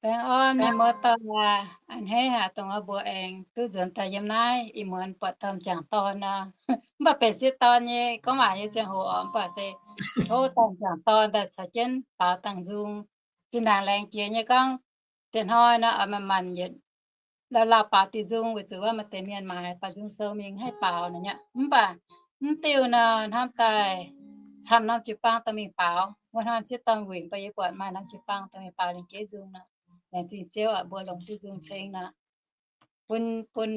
Baengh orn mienh muoz-doic aac, a'hneiv haic dongh oix mbuox aengx duqv nzuonx daaih yiem naaiv ih muonz buatc domh jangc dorn nor. Mv baac benx sieqv dorn nyei gorngv waac nyei ziangh hoc oc, mv baac se tov domh jangc dorn daaih caux jienv baaux dangh nzung. Zinh ndaangc laengz jiex nyei gorngv, diex hnoi nor oix manc-manc yietc lauh lauh baaux diuh nzung, weic zuqc wuov maaih deix mienh maaiz baaux nzung sou mingh haih baaux nor nyei. Mv baac mv diuh nor hnamv daaih camv norm jiu-baang dorh mingh baaux. Wuov hnoi sieqv dorn wuic, mv baac yie buatc maaih norm jiu-baang dorh mingh baaux liuz jeiv nzung nor. Laengz zingh Ziouv aac, mbuo longc diuh nzung ceng nor. Bun, bun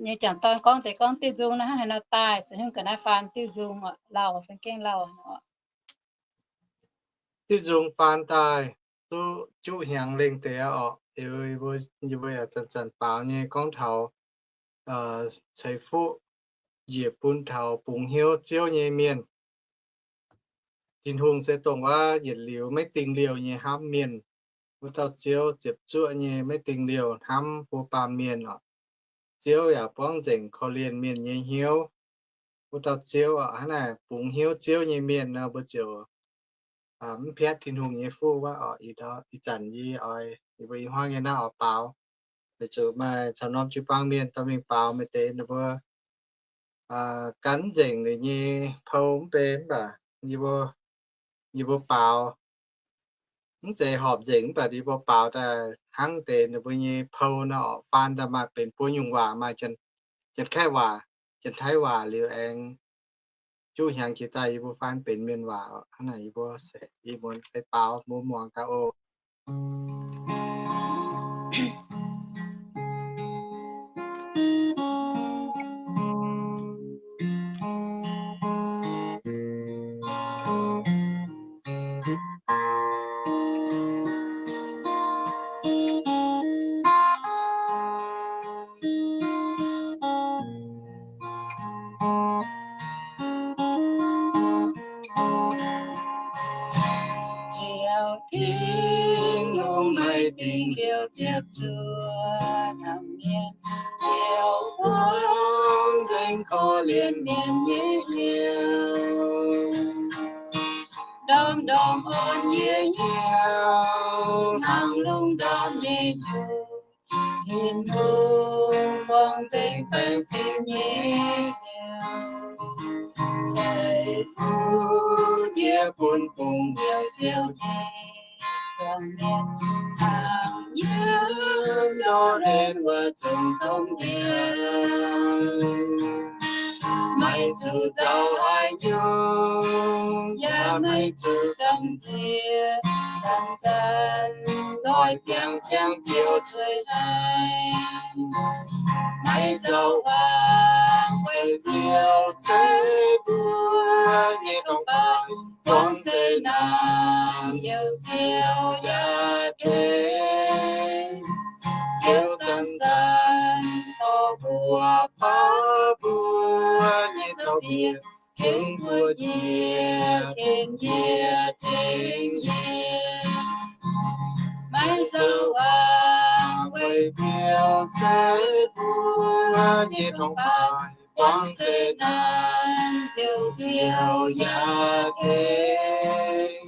nyei jangc dorn gorngv deix gorngv diuh nzung nor hnangv haaix nor daaih, za'hungh ga'naaiv faan diuh nzung oc, lauh, fun gengh lauh oc. Diuh nzung faan daaih duqv juqv hnyangx lengh deix oc. Yie mbuo yaac zanc-zanc baaux nyei gorngv taux ceix fuqv njiec bun taux bungx hnyouv Ziouv nyei mienh. Tin-Hungh se dongh wuov yietc liuz maiv dingh liouh nyei hnamv mienh. Wuov dauh Ziouv ziepc zuoqv nyei maiv dingh liouh hnamv mbuo baamh mienh oc. Ziouv yaac buangv nzengc korv-lienh mienh nyei hnyouv. Wuov dauh Ziouv oc, hnangv naaic bungx hnyouv Ziouv nyei mienh nor, mbuo ziouc mv piatv Tin-Hungh nyei fuqv wuov oc. Ih zanc yie oix, yie mbuo i hmuangv nyei naaiv oix baaux, weic zuqc maaih caux norm jiu-baang mienh dorh mingh baaux, maaih deix ninh mbuo gan nzengc ninh nyei pou mv bei, mv baac yie mbuo, yie mbuo baaux mv zeiz horpc nzengc, mv baac yie mbuo baaux daaih hnangv deix ninh mbuo nyei pou nor oc. Faan daaih maaih benx buo nyungc waac, maaih Janx-Kaeqv waac, Janx-Taiv waac, liuz aengx juqv hnyangx jiex daaih yie mbuo faan benx mienh waac oc. Hnangv naaic yie mbuo ih muonz se baaux mbuo muangx gaax oc. Ziouv Tin-Hungh maiv dingh liouh ziepc zuoqv hnamv mienh, Ziouv buangv nzengc korv-lienh mienh nyei hnyouv. Ndorm-ndorm orn nyei hnyouv hnangv lungh ndorm nyei hnyouv. Tin-Hungh buangv nzengc baengh fim nyei hnyouv, ceix fuqv jiex bun bungx hnyouv Ziouv nyei zuangx mienh, hnangv yiem Lorh^en wuov zungv domh ndiangx. Maiv zuqc nzauh haaix nyungc, yaac maiv zuqc gamh nziex, zanc-zanc nqoi biangh ziangh biouv cueix haic. Maiv nzauh waangc weic Ziouv se mbuo nyei dorngx-baaix, buangv zeqc naanc heuc Ziouv yaac tengx. Ziouv zanc-zanc dorh mbuo baav mbuo nyei zaux-mbiec, zungv mbuo njiec tengx yie, tengx yie. Maiv nzauh waangc weic Ziouv se mbuo nyei dorngx-baaix, buangv zeqc naanc heuc Ziouv yaac tengx.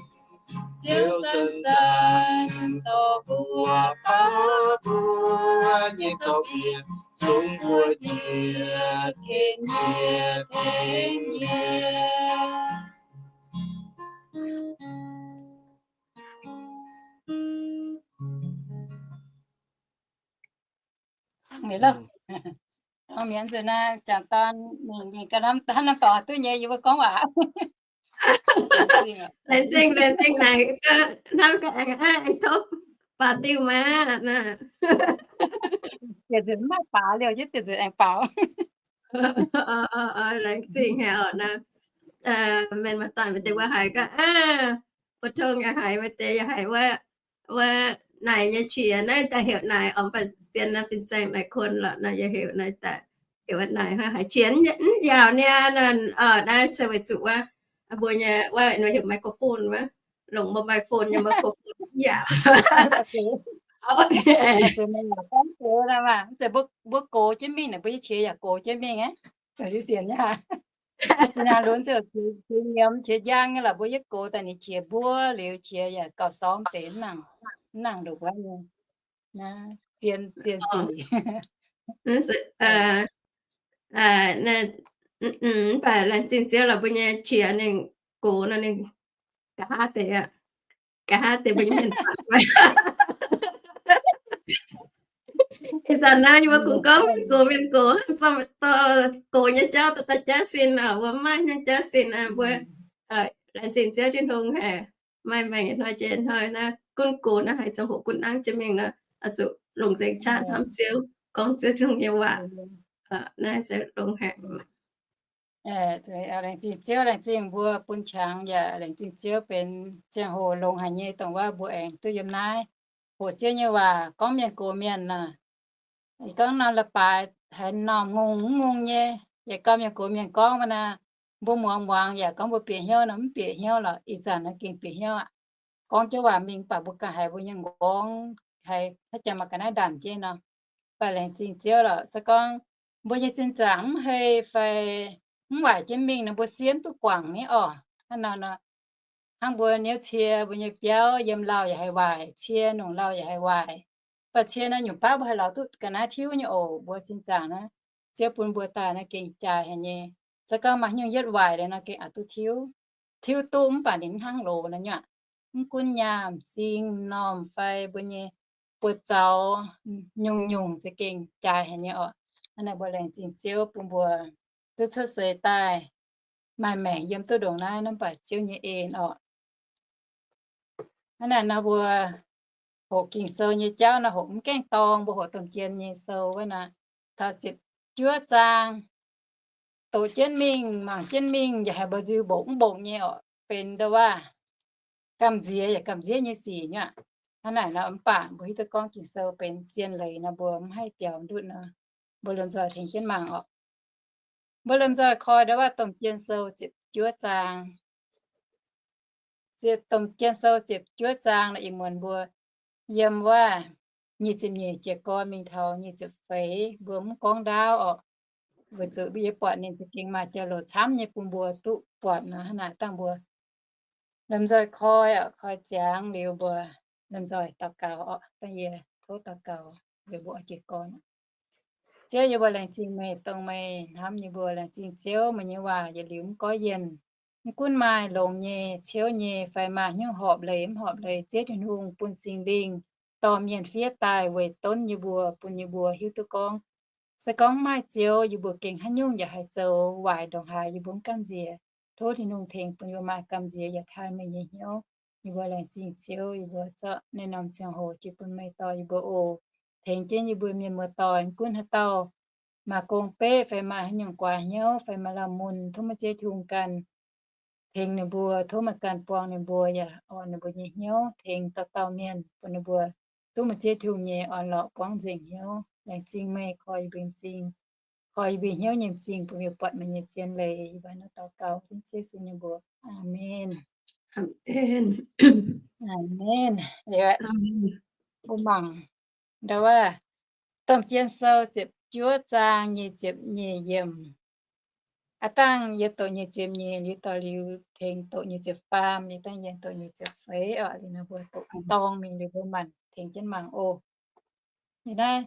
Ziouv zanc-zanc dorh mbuo baav mbuo nyei zaux-mbiec, zungv mbuo njiec tengx yie, tengx yie. Tangx mi'aqv, tangx mi'aqv nzunc naaiv, jangc dorn mingh, mingh ga'hnamv, hnamv dorngx duqv nyei yie mbuo gorngv waac. Laengz zingh, laengz zingh naaic, hnamv ga'aengx aeqv, aengx tov baaux diuh maah. Diec nzunc mv maaih baaux liouh, diec nzunc aengx baaux. Laengz zingh haic oc naaiv. Mienh muoz-doic maaih deix mbuo haiz gaax, mbuo tong yaac haiz, maaih deix yaac haiz wuov, wuov naaic nyei qiex naaiv daaih heuc naaic, mv baac zien nor fin-saeng naaic kuon lorqc nor yaac heuc naaiv daaih, heuc wuov naaic hnangv haiz qiex mv yaauc niaa. Naaiv se weic zuqc wuov mbuo nyei wuov heuc microphone wuov, longc mbuo microphone nyei microphone mv yaauc. Mbuo gox jienv mingh naaic, mbuo nyei qiex yaac gox jienv mingh aqv. Liuz sienx nyei, lunx ziouc qiex nyiemz qiex njang nyei lorqc, mbuo yietv gox daaih ninh qiex mbuov liuz qiex yaac gauh sorngv deix, mv nangc ndoqc wuov nyei. Zien, zien sic. Mv baac laengz zingh Ziouv lorqc, mbuo nyei qiex ninh gox nor ninh nqa'haav deix aqv. Nqa'haav deix mbuo nyei mienh fai. Ih zanc naaiv yie mbuo kungx gorngv mienh gox, mienh gox, gox nyei jauv daaih jaav sin aqv, mbuo mv maaih hnyouv jaav sin aqv. Mbuo laengz zingh Ziouv Tin-Hungh haic, maaih maengc hnoi jiex hnoi naaiv gunv gox naaiv haiz ziangh hoc gunv nangv jienv mingh nor, zuqc longc nzengc qaqv hnamv Ziouv, gorngv Ziouv Tin-Hungh nyei waac. Naaiv se longx haic. Laengz zingh Ziouv, laengz zingh mbuo bun qangx yaac laengz zingh Ziouv benx ziangh hoc longx haic nyei dongh wuov mbuo aengx duqv yiem naaiv hoqc Ziouv nyei waac gorngv mienh gox mienh nor. Ih gorngv norm leiz-baaix haiz norm ngongh mv ngongh nyei, yaac gauh mienh gox mienh gorngv wuov naaiv, mbuo muangx muangx yaac gorngv mbuo bieqc hnyouv nor mv bieqc hnyouv lorqc. Ih zanc naaiv gengh bieqc hnyouv aqv. Gorngv jienv waac mingh baac mbuo ganh haiz mbuo nyei nqorngv, haiz haaix jangx maaih ga'naaiv ndanc jienv nor. Baac laengz zingh Ziouv lorqc, se gorngv mbuo nyei zinh nzaangc mv hei fai mv waaic jienv mingh nor, mbuo siev duqv guangc nyei orqc. Hnangv nor nor, hnangv mbuo niouv cie mbuo nyei biauv, yiem lauh yaac haih waaic, cie nongc lauh yaac haih waaic. Baac cie naaiv nyungc baav mbuo haih lorz duqv ga'naaiv tiuv nyei oc. Mbuo zinh nzaangc naaiv, Ziouv bun mbuo daaih naaiv gengh jaaix haic nyei. Se gorngv maaih haaix nyungc yietv waaic liuz nor gengh aqc duqv tiuv. Tiuv duqv mv baac ninh mv hnangv loz nor nyuoqc. Mv gunv nyaah m'zing m'normh fai mbuo nyei buoz zaux nyungc-nyungc za'gengh jaaix haic nyei orqc. Hnangv naaic mbuo laengz zingh Ziouv bun mbuo duqv cuotv seix daaih maaih maengc yiem duqv ndongc naaiv, mv baac Ziouv nyei en orqc. Hnangv naaic nor mbuo hoqc Ging-Sou nyei jauv nor hoqc mv gaengh dorng, mbuo hoqc Domh Jien nyei sou wuov naaic, taux ziepc juov zaang, doqc jienv mingh, mangc jienv mingh, yaac haiz mbu'ziex mbongc mv mbongc nyei orqc, benx ndau wuov gamh nziex yaac gamh nziex nyei sic nyuoqc. Hnangv naaic nor mv baac mbuo hiuv duqv gorngv Ging-Sou benx zien leiz nor mbuo mv haih biaux ndutv nor, mbuo lomh nzoih tengx jienv mangc orqc. Mbuo lomh nzoih koi ndau wuov Domh Jien sou ziepc juov zaang. Ziepc, Domh Jien sou ziepc juov zaang nor ih muonz mbuo yiem wuov nyic ziepc nyeic jiez gorn mingh taux nyic ziepc feix, mbuo mv gorngv ndaauv orqc. Weic zuqc mbuo yie buatc ninh za'gengh maaih jauv-louc camv nyei bun mbuo duqv buatc nor, hnangv naaic dangh mbuo lomh nzoih koi orqc, koi ziangx liuz mbuo lomh nzoih daux gaux orqc. Dangh yie tov daux gaux liuz mbuo oix jiez gorn. Ziouv, yie mbuo laengz zingh meih, dongh meih hnamv yie mbuo. Laengz zingh Ziouv, meih nyei waac yietc liuz mv gorngv yienh. Mv gunv maaih longx nyei, ciouv nyei, fai maaih haaix nyungc horpc leiz mv horpc leiz, Ziouv Tin-Hungh bun Singx Lingh dorh mienh fiev daaih weic donv yie mbuo, bun yie mbuo hiuv duqv gorngv, se gorngv mv maaih Ziouv, yie mbuo gengh haaix nyungc yaac haih zoux, waaic ndongc haaix yie mbuo mv gamh nziex. Tov Tin-Hungh tengx bun yie mbuo maaih gamh nziex yaac taaih meih nyei hnyouv. Yie mbuo laengz zingh Ziouv, yie mbuo zorqv naaiv norm ziangh hoc jiex bun meih dorh yie mbuo oc. Tengx jienv yie mbuo mienh muoz-doic, mv gunv haaix dauh maaih gong-beqv fai maaih haaix nyungc guaax hnyouv fai maaih lamh mun, tov meih Ziouv Tin-Hungh ganh tengx ninh mbuo. Tov meih ganh buangh ninh mbuo yaac orn ninh mbuo nyei hnyouv, tengx dauh dauh mienh bun ninh mbuo duqv meih Ziouv Tin-Hungh nyei orn-lorqc buangv nzengc hnyouv. Laengz zingh meih, koi yie mbuo m'zing, koi yie mbuo hnyouv nyei m'zing bun yie mbuo buatc meih nyei zien leiz. Yie mbuo naaiv daux gaux dengv Ziouv Yesu nyei mbuox. Aamen. Aamen. Mbuo mangc ndau wuov Domh Jien sou ziepc juov zaang nyic ziepc nyeic yiemc. Aav dangh yie doqc nyic ziepc nyeic liuz, doqc liuz tengx doqc nyic ziepc faam, liuz dangh yie doqc nyic ziepc feix orqc. Liuz nor mbuo doqc dorng mingh liuz mbuo maanc tengx jienv mangc oc. Liuz naaiv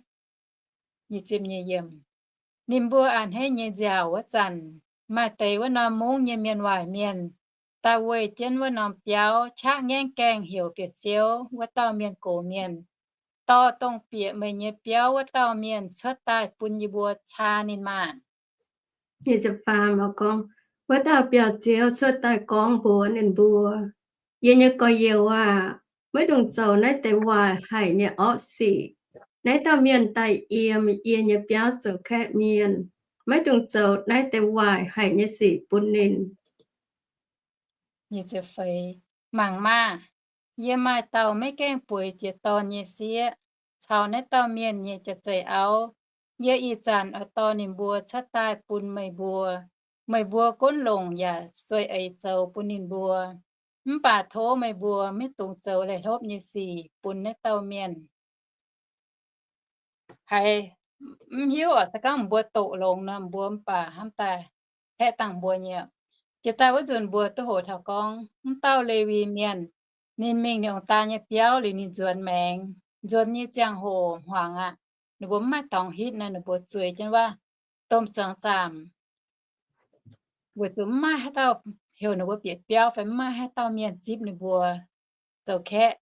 nyic ziepc nyeic yiemc, ninh mbuo a'hneiv nyei nziaauc wuov zanc, maaih deix wuov norm mungv nyei mienh waaic mienh daaih weih jienv wuov norm biauv, qaqv ngaengv gaengh heuc bieqc Ziouv. Wuov dauh mienh gox mienh dorh dongh bieqc meih nyei biauv wuov dauh mienh cuotv daaih bun yie mbuo caa ninh maah! Wuov dauh biauv-ziouv cuotv daaih gorngv mbuox ninh mbuo, Yie nyei gorx-youz aah! Maiv dungx zoux naaiv deix waaic haic nyei orqv sic. Naaiv dauh mienh daaih yiem yie nyei biauv zoux kaeqv mienh. Maiv dungx zoux naaiv deix waaic haic nyei sic bun ninh. Mangc maah! Yie maaih dauh maiv gaengh bueix jiex dorn nyei sieqv caux naaiv dauh mienh nyei jaav-zeih auv. Yie ih zanc oix dorh ninh mbuo cuotv daaih bun meih mbuo. Meih mbuo gunv longc yaac sueih eix zoux bun ninh mbuo. Mv baac tov meih mbuo maiv dungx zoux laih hlopv nyei sic bun naaiv dauh mienh. Haiz mv hiuv oc, se gorngv mbuo doqc longx nor, mbuo mv baac hnamv daaih haeqv dangh mbuo nyei. Jiex daaih wuov nzunc mbuo duqv hoqc taux gorngv mv dauh Lewi Mienh, ninh mingh ninh ong-daa nyei biauv liuz ninh nzuonx maengx. nzuonx nyei ziangh hoc hmuangx aqv, ninh mbuo mv maaih dorngx hitv nor, ninh mbuo zueiz jienv wuov domh zuangx zaamc, weic zuqc mv maaih haaix dauh heuc ninh mbuo bieqc biauv fai mv maaih haaix dauh mienh zipv ninh mbuo zoux kaeqv.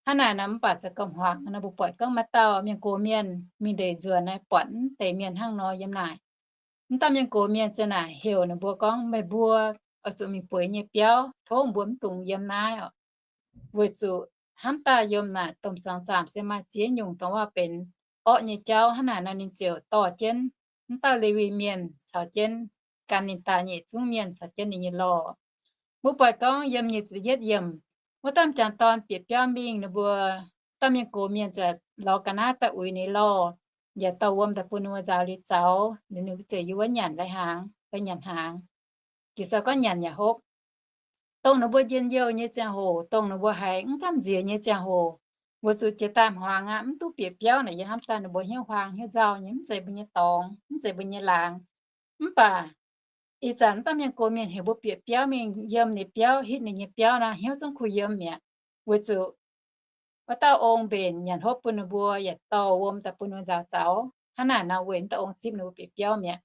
Hnangv naaic nor, mv baac za'gengh hmuangx nor, mbuo buatc gorngv maaih dauh mienh gox mienh mingh ndeic nzuonx naaiv, buatc mv deix mienh hnangv nor yiem naaic. Mv dauh mienh gox mienh ziouc naaic heuc ninh mbuo gorngv, meih mbuo oix zuqc mingh bueix nyei biauv, tov mbuo mv dungx yiem naaiv oc. Weic zuqc hnamv daaih yiem naaic domh zuangx zaamc se maaih ziex nyungc dongh waac benx orqv nyei jauv. Hnangv naaic nor ninh ziouc dorh jienv mv dauh Lewi mienh caux jienv gan ninh daaih nyei yietc zungv mienh caux jienv ninh nyei lorh. Mbuo buatc gorngv yiem nyic ziepc yietv yiemc, wuov dauh m'jangc dorn bieqc biauv mingh, ninh mbuo dauh mienh gox mienh ziouc lorz ga'naaiv daaih uix ninh lorh, yaac dorh wuom daaih bun ninh mbuo nzaaux liuz zaux, liuz ninh mbuo ziouc yiem wuov nyanc lai-hnaangx fai nyanc hnaangx. Ging-Sou gorngv nyanc yaac hopv. Dongh ninh mbuo njien-youh nyei ziangh hoc, dongh ninh mbuo haiz mv gamh nziex nyei ziangh hoc, weic zuqc jiex daaih hmuangx aqv, mv duqv bieqc biauv naaic, yie hnamv daaih ninh mbuo hnyouv huaang hnyouv nzauh nyei, mv zeiz mbuo nyei dorngx, mv zeiz mbuo nyei laangz. Mv baac ih zanc mv dauh mienh gox mienh heuc mbuo bieqc biauv mingh yiem ninh biauv, hitv ninh nyei biauv nor, hnyouv zungv kuh yiem mi'aqv. Weic zuqc wuov dauh ong mbenc nyanc hopv bun ninh mbuo, yaac dorh wuom daaih bun ninh mbuo nzaaux zaux. Hnangv naaic nor weic mv dauh ong zipv ninh mbuo bieqc biauv mi'aqv.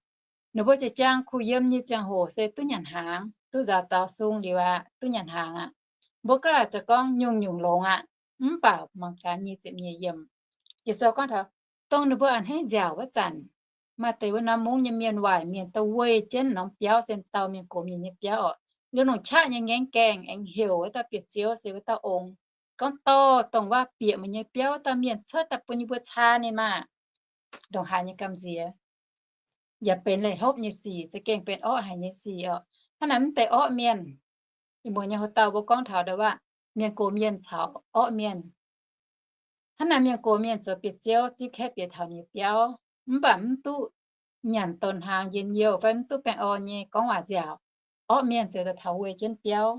Ninh mbuo jiex jaang kuh yiem nyei ziangh hoc se duqv nyanc hnaangx, duqv nzaaux zaux sung liuz aqv, duqv nyanc hnaangx aqv. Mbuo gaav laaic zoux gorngv nyungc-nyungc longx aqv, mv baac mangc gaax nyic ziepc nyeic yiemc, Ging-Sou gorngv taux dongh ninh mbuo a'hneiv nziaauc wuov zanc, maaih deix wuov norm mungv nyei mienh waaic mienh da'weih jienv norm biauv se dauh mienh gox mienh nyei biauv oc. Liuz longc qaqv nyei ngaengv gaengh aengx heuc wuov dauh bieqc ziouv se wuov dauh ong gorngv, dorh dongh waac bieqc meih nyei biauv wuov dauh mienh cuotv daaih bun yie mbuo caa ninh maah! Ndongc haaix nyei gamh nziex, yaac benx leih hlopv nyei sic, za'gengh benx orqv haic nyei sic oc. Hnangv naaic mv deix orqv mienh, ih muonz nyei hoc-dauh mbuo gorngv taux ndau wuov mienh gox mienh caux orqv mienh. Hnangv naaic mienh gox mienh zoux bieqc ziouv zipv kaeqv bieqc taux ninh nyei biauv, mv baac mv duqv nyanc donx hnaangx njien-youh fai mv duqv baengh orn nyei gorngv waac nziaauc. Orqv mienh ziouc daaih taux weih jienv biauv.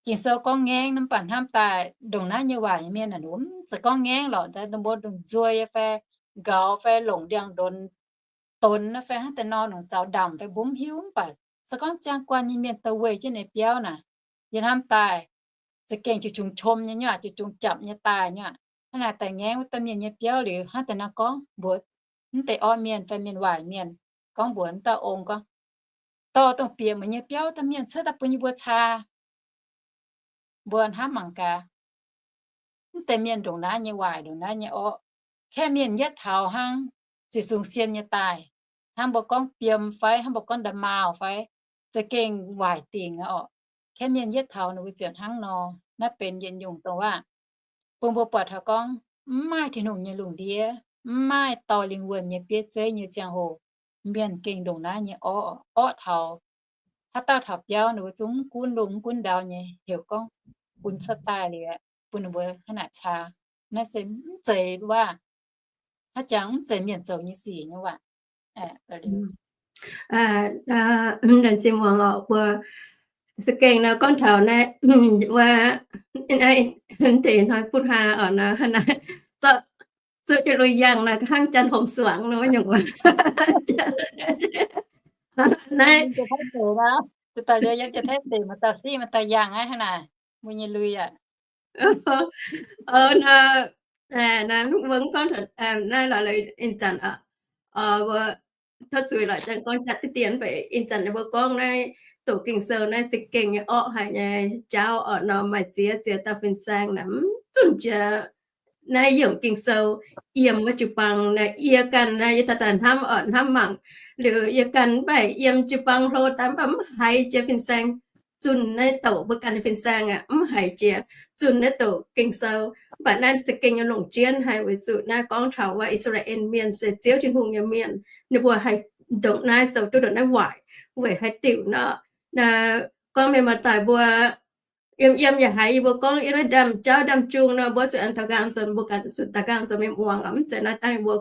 Ging-Sou gorngv ngaengv, mv baac hnamv daaih ndongc naaiv nyei waaic nyei mienh naaic, mv zeiz gorngv ngaengv lorqc, dongh mbuo ndongc nzueiz fai nqaux fai longc ndiangx-ndonx donx fai hnangv deix nor, longc zaux ndamc fai mbuo mv hiuv, mv baac se gorngv ziangh guanh nyei mienh da'weih jienv ninh biauv naaic, yie hnamv daaih za'gengh jiu-jungx qom nyei nyuoqc, jiu-jungx japc nyei daaih nyuoqc. Hnangv naaic daaih ngaengv wuov dauh mienh nyei biauv liuz, hnangv deix nor gorngv mbuox mv deix orqv mienh fai mienh waaic mienh, gorngv mbuox wuov dauh ong gorngv, dorh dongh bieqc meih nyei biauv wuov dauh mienh cuotv daaih bun yie mbuo caa. Mbuo hnamv mangc gaax, mv deix mienh ndongc naaiv nyei waaic, ndongc naaiv nyei orqv. Kaeqv mienh yietv taux hnangv ziqc sung sienh nyei daaih, hnangv mbuo gorngv biem fai hnangv mbuo gorngv nda'maauh fai, za'gengh waaic dingc oc. Kaeqv mienh yietv taux ninh mbuo ziouc hnangv nor. Naaiv benx yietc nyungc dongh waac bun mbuo buatc taux gorngv mv maaih Tin-Hungh nyei lungh ndiev, mv maaih dorh lingh wuonh nyei bieiv zeiv nyei ziangh hoc, mienh gengh ndongc naaiv nyei orqv, orqv taux haaix dauh taux biauv ninh mbuo zungv mv gunv lungh mv gunv ndau nyei heuc gorngv bun cuotv daaih liuz bun ninh mbuo hnangv naaic caa. Naaiv se mv zeiz waac, haaix jangx mv zeiz mienh zoux nyei sic nyei waac. Laengz zingh muangx oc, mbuo za'gengh nor gorngv taux naaiv, wuov, naaiv deix hnoi butv haa oc nor, naaiv zuqc jienv lui yangh nor hnangv janx-horngc suangx nor nyungc. Naaiv daaih liuz yiem jienv Taiv deic maaih dauh siqv maaih dauh yangh aqv hnangv naaic, mbuo nyei lui aqv. Nor, mbuo gorngv naaiv lorz ih zanc, tov zuiz lorqc, janx gorngv jatv diqv dien, mv baac ih zanc mbuo gorngv naaiv doqc Ging-Sou naaiv se gengh nyei orqv haic nyei jauv oc nor, maaih ziex ziex dauh fin-saeng naaic mv zunc jiex naaiv yiemc Ging-Sou, yiem wuov jiu-baang naaiv, yie ganh naaiv yie daaih daaih hnamv oc, hnamv mangc liuz yie ganh mv baac yiem jiu-baang hlo daaih mv baac mv haiz jiex fin-saeng zunh naaiv doqc mbuo ganh nyei fin-saeng aqv, mv haiz jiex zunh naaiv doqc Ging-Sou. Mv baac naaiv za'gengh nyei longc jienv haic weic zuqc naaiv gorngv taux wuov I^saa^laa^en Mienh se Ziouv Tin-Hungh nyei mienh, ninh mbuo haih ndongc naaiv zoux duqv ndongc naaiv waaic weic haaix diuc nor, gorngv mienh maaih daaih mbuo yiem yiem yaac haiz yie mbuo gorngv yiem naaiv ndaamv-jauv ndaamv-jung nor, mbuo zuqc aengx daux nqaang nzuonx, mbuo ganh zuqc daux nqaang nzuonx mingh muangx oc. Mv zeiz naaiv dangh mbuo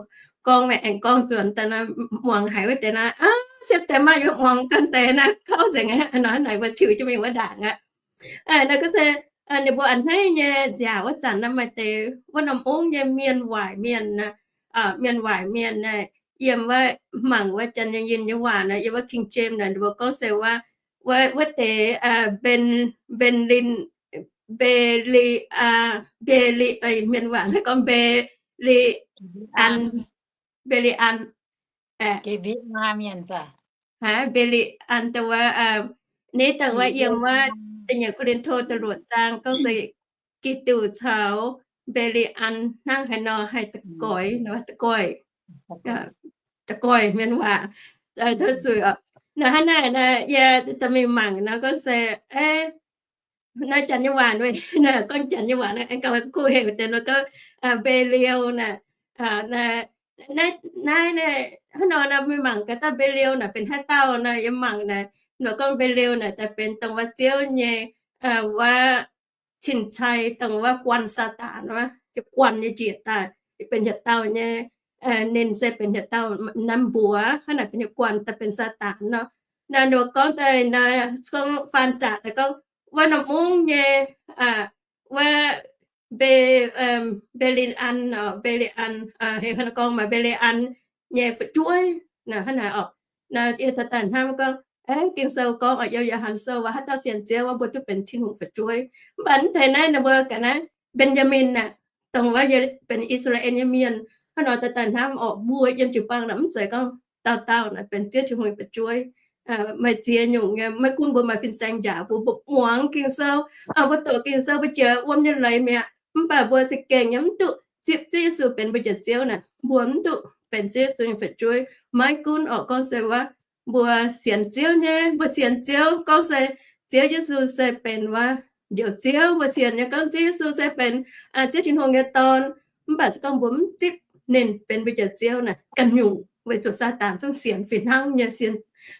gorngv meih aengx gorngv nzuonx daaih naaiv, muangx haiz wuov deix naaiv, siepv deix maaih yiem muangx ganh deix naaiv, kouv nzengc aqv nor, naaiv mbuo tiux jienv mingh wuov ndaangc aqv. Naaiv gorngv se ninh mbuo a'hneiv nyei nziaauc wuov zanc naaiv maaih deix wuov norm ong nyei mienh waaic mienh, mienh waaic mienh, yiem wuov mangc wuov Janx-Yinh nyei waac nor, yiem wuov King James naaic ninh mbuo gorngv se wuov, wuov deix Mben, Mben^lin, Mbe^li, Mbe^li, mienh waac haih gorngv Mbe Beli^an, Beli^an, Beli^an dongh wuov, nitv dangh wuov yiem wuov da'nyeic Ko^lin^to da'luoqc zaang gorngv se Giduc caux Beli^an hnangv haaix nor haih da'goix, da'goix, da'goix mienh waac. Tov zuqc, naaiv hnangv naaic naaic yie daaih mingh mangc nor gorngv se, naaiv janx nyei waac, gorngv janx nyei waac naaiv, aengx gauh kuv heuc deix nor gorngv Belial naaic. Naaiv, naaiv, hnangv nor naaiv mingh mangc gaax dauh Belial naaic benx haaix dauh naaic, yie mangc naaic, nor gorngv Belial naaic daaih benx dongh wuov Ziouv nyei, wuov cing-cai dongh wuov guanh Saadaan wuov, guanh nyei njiec daaih, benx yietc dauh nyei, ninh se benx yietc dauh naaiv mbuox hnangv naaic benx yietc guanh daaih benx Saadaan nor. Naaiv ninh gorngv daaih naaic, gorngv faan zaqc daaih gorngv wuov norm mungv nyei, wuov Mbe, Mbe^li^an, Mbe^li^an, heuc hnangv gorngv maaih Mbe^li^an nyei fu'jueiv, hnangv naaic oc. Naaiv yie daaih daaih hnamv gorngv, Ging-Sou gorngv oc, Yo^han Sou waac, haaix dauh sienx Ziouv wuov, mbuo duqv benx Tin-Hungh fu'jueiv. Mv baac mv deix naaiv ninh mbuo ga'naaiv Mben^yaa^min aah, dongh wuov benx I^saa^laa^en nyei mienh, hnangv nor daaih daaih hnamv oc, mbuo yiem jiu-baang naaic mv zeiz gorngv dauh dauh naaic benx Ziouv Tin-Hungh nyei fu'jueiv. Maaih ziex nyungc nyei, maiv gunv mbuo maaih fin-saeng njaaux mbuo, mbuo muangx Ging-Sou, mbuo doqc Ging-Sou, mbuo jiex wuom nyei leiz mi'aqv, mv baac mbuo za'gengh nyei mv duqv zipv Ziouv Yesu benx mbuo njoux Ziouv naaic, mbuo mv duqv benx Ziouv Yesu nyei fu'jueiv. Maiv gunv oc, gorngv se wuov mbuo sienx Ziouv nyei, mbuo sienx Ziouv, gorngv se Ziouv Yesu se benx wuov njoux Ziouv, mbuo sienx nyei gorngv Ziouv Yesu se benx Ziouv Tin-Hungh nyei Dorn, mv baac se gorngv mbuo mv zipv ninh benx mbuo njoux Ziouv naaic, ganh nyungc weic zuqc Saadaan zungv sienx fih hnangv nyei, sienx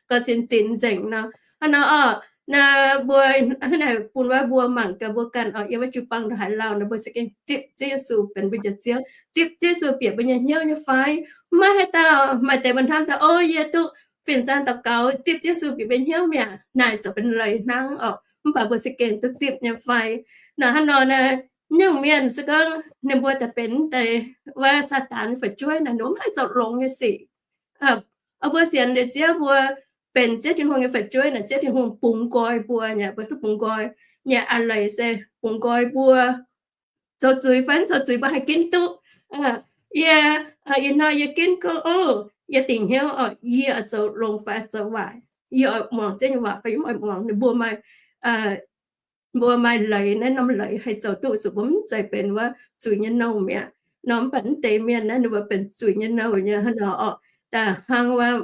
gauh sienx zinx nzengc nor. Hnangv nor oc, naaiv mbuo, hnangv naaic bun wuov mbuo mangc gaax mbuo ganh oc, yiem wuov jiu-baang ndongc haaix lauh nor, mbuo se gengh zipv Ziouv Yesu benx mbuo njoux Ziouv, zipv Ziouv Yesu bieqc mbuo nyei hnyouv nyei fai? Maiv haaix dauh, maaih deix mbuo hnamv daaih, O, yie duqv fin-saeng daux gaux, zipv Ziouv Yesu bieqc mbuo hnyouv mi'aqv. Naaic ziouc benx leiz hnangv oc. Mv baac mbuo se gengh duqv zipv nyei fai? Naaic hnangv nor naaic, nyungc mienh se gorngv ninh mbuo daaih benx deix wuov Saadaan nyei fu'jueiv naaic, ninh mbuo mv haih zoux longx nyei sic. Mbuo sienx liuz Ziouv, mbuo benx Ziouv Tin-Hungh nyei fu'jueiv naaic, Ziouv Tin-Hungh bungx nqoi mbuo nyei, mbuo duqv bungx nqoi nyei. A'leiz se bungx nqoi mbuo zoux zuiz fai mv zoux zuiz mbuo haih ginv duqv. Yie, ih hnoi yie ginv gorngv, O, yie dingc hnyouv oc, yie oix zoux longx fai zoux waaic, yie oix muangx Ziouv nyei waac fai yie mv oix muangx. Ninh mbuo maaih, mbuo maaih leiz, naaiv norm leiz haih zoux duqv zuqc mbuo mv zeiz benx wuov zuiz nyei nouh mi'aqv. Nor mv baac mv deix mienh naaiv ninh mbuo benx zuiz nyei nouh nyei hnangv nor oc. Da'hnangv wuov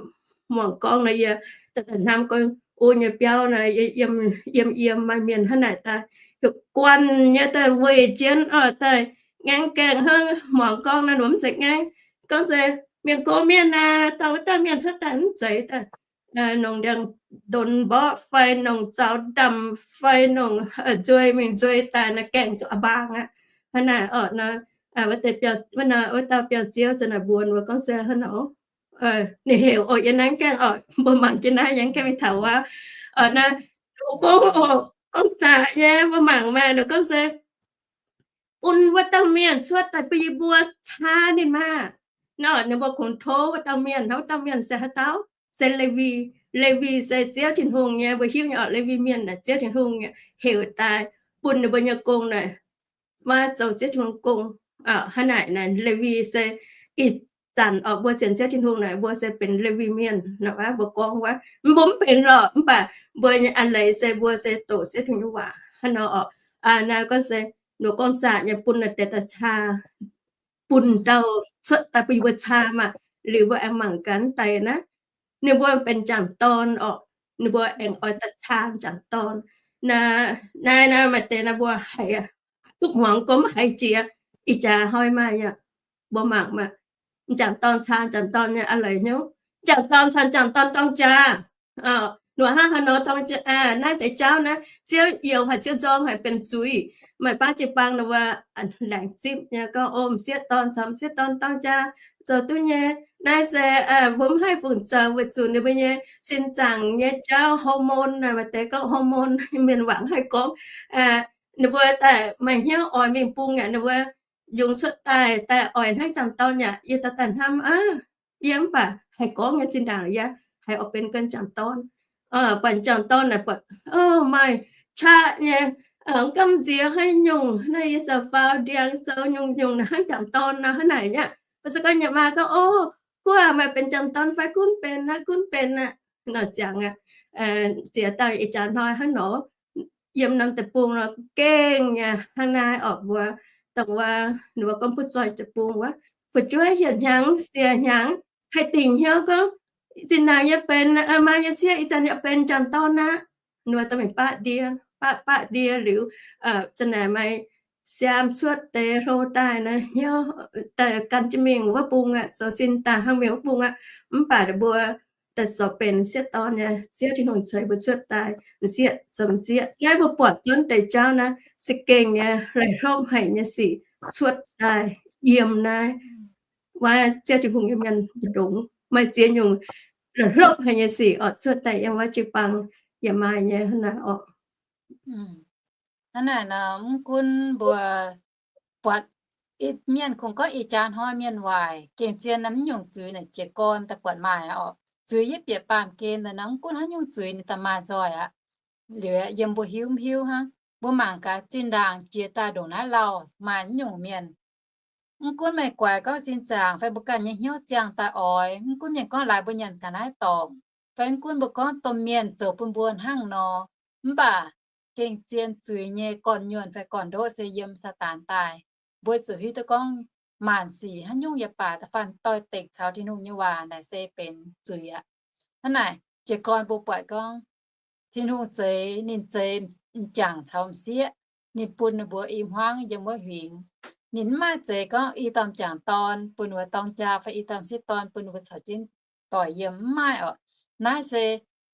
muangx gorngv nor yie daaih hnamv gorngv O nyei biauv naaic, yiem yiem maaih mienh hnangv naaic daaih, heuc guanh nyei daaih weih jienv oc, daaih ngaengv gaengh hnangv muangx gorngv naaiv mv zeiz ngaengv. Gorngv se mienh gox mienh aac, dauh wuov dauh mienh cuotv daaih mv zeiz daaih nongc ndiangx-ndonx mborqv fai nongc zaux ndamc fai nongc nzuei mingh nzuei daaih naaiv gaengh zuqc a'mbaang aqv. Hnangv naaic oc, wuov dauh biauv-ziouv za'naaic mbuox mbuo gorngv se hnangv nor, ninh heuc oc, yie naaiv gaengh oc, mbuo mangc jienv naaiv yie gaengh mingh taux wuov, naaiv, gorngv oc, gorngv zaqc nyei, mbuo mangc maah, ninh gorngv se bun wuov dauh mienh cuotv daaih bun yie mbuo caa ninh maah. Nor ninh mbuo kungx tov wuov dauh mienh, wuov dauh mienh se haaix dauh? Se Lewi. Lewi se Ziouv Tin-Hungh nyei, mbuo hiuv nyei oc, Lewi Mienh naaic Ziouv Tin-Hungh nyei heuc daaih bun ninh mbuo nyei gong naaic, maiv zoux Ziouv Tin-Hungh gong. Hnangv naaic naaic Lewi se ih zanc oc, mbuo sienx Ziouv Tin-Hungh naaic, mbuo se benx Lewi Mienh naaic, mbuo gorngv wuov, mbuo mv benx lorqc, mv baac mbuo nyei a'leiz se mbuo se doqc Ziouv Tin-Hungh nyei waac hnangv nor oc. Naaiv gorngv se, ninh gorngv zaqc nyei bun naaiv deix daaih caa, bun dauh cuotv daaih bun yie mbuo caa maah. Liuz mbuo aengx mangc gaax deix naaiv, ninh mbuo benx m'jangc dorn oc, ninh mbuo aengx oix daaih caa m'jangc dorn. Naaiv, naaiv maaih deix naaiv mbuo haiz duqv hmuangx gorngv maiv haiz jiex, ih jaax hnoi maaih yaac, mbuo mangc maah, m'jangc dorn caa m'jangc dorn nyei a'leiz hnyouv, m'jangc dorn caa m'jangc dorn dorng jaa. Nor hnangv haaix nor dorng, naaiv deix jauv naaiv, Ziouv youx haic, Ziouv nzorng haic, benx zuiz. Maaih baav jiu-baang ninh mbuo laengz zipv nyei gorngv, O, m'sieqv dorn caux m'sieqv dorn dorng jaa zoux duqv nyei. Naaiv se mbuo mv haih fungc zoux weic zuqc ninh mbuo nyei sin zaangc nyei jauv, hormone, maaih deix gorngv hormone, mienh waac mv haih gorngv. Ninh mbuo daaih maaih hnyouv oix mingh bung yaac ninh mbuo yungz cuotv daaih, daaih oix hnangv m'jangc dorn yaac yie daaih daaih hnamv, yie mv baac haih gorngv nyei zinh ndaangc yie haih oix benx ganh m'jangc dorn. Buatc m'jangc dorn naaic buatc, o, maaih qaqv nyei, gamh nziex haaix nyungc naaiv, yie zoux faaux ndiangx, zoux nyungc-nyungc naaic hnangv jangc dorn nor hnangv naaic aqv. Mv baac se gorngv yie maa gorngv, O, guv aac, meih benx jangc dorn fai? Gunv benx aqv, gunv benx aqv. Nor ziangx aqv, ziex dauh ih jaax hnoi hnangv nor, yiem norm deic-bung nor gengh nyei hnangv naaiv orqc. Mbuo dongh wuov ninh mbuo gorngv butv zoih deic-bung wuov, fu'jueiv hietc hnyangx siec hnyangx haih dingc hnyouv gorngv, zinh ndaangc yie benx, maaih nyei sieqv, ih zanc yie benx jangc dorn aqv. Ninh mbuo dorh mingh baqv ndie, baqv baqv ndie liuz, za'naaic maaih siaam cuotv deix hlo daaih naaiv hnyouv daaih gan jienv mingh wuov bung aqv, zoux sin daaih hnangv mingh wuov bung aqv. Mv baac ninh mbuo daaih zoux benx sieqv dorn nyei, Ziouv Tin-Hungh ceix mbuo cuotv daaih m'sieqv zoux m'sieqv. Naaiv mbuo buatc duqv deix jauv naaiv se gengh nyei, laih hlopv haic nyei sic cuotv daaih yiem naaiv wuov Ziouv Tin-Hungh nyei mienh mbu'ndongx. Maaih ziex nyungc laih hlopv haic nyei sic orqc, cuotv daaih yiem wuov jiu-baang yaac maaih nyei hnangv naaiv orqc. Hnangv naaic nor, mv gunv mbuo buatc mienh kungx gorngv ih jaax hnoi mienh waaic, gengh zien naaiv nyungc zuiz naaic jiez gorn daaih buatc maaih orqc. Zuiz yie bieqc baamh gen daaih nor, mv gunv haaix nyungc zuiz ninh daaih maaih nzoih aqv. Liuz yiem mbuo hiuv mv hiuv hnangv, mbuo mangc gaax zinh ndaangc jiex daaih ndongc naaiv lauh maaih nyungc mienh, mv gunv meih guaix gorngv sin zaangc fai mbuo ganh nyei hnyouv ziangh daaih oix, mv gunv mienh gorngv laaix mbuo nyanc ga'naaiv dorngc, fai mv gunv mbuo gorngv domh mienh zoux bun mbuo hnangv nor, mv baac gengh zien zuiz nyei gorn-nyuonh fai gorn-ndoqv se yiem Saadaan daaih. Mbuo zuqc hiuv duqv gorngv maanc sic haaix nyungc yaac baac da'faanh doix-dekc caux Tin-Hungh nyei waac naaic se benx zuiz aqv. Hnangv naaic jiez gorn mbuo buatc gorngv Tin-Hungh zeix, ninh zeix m'jangc caux m'sieqv, ninh bun ninh mbuo i hmuangv yiem wuov huingx. Ninh mv maaih zeix gorngv i dorh m'jangc dorn bun ninh mbuo dorng jaa fai i dorh m'sieqv dorn bun ninh mbuo caux jienv doic yiem, mv maaih orqc. Naaiv se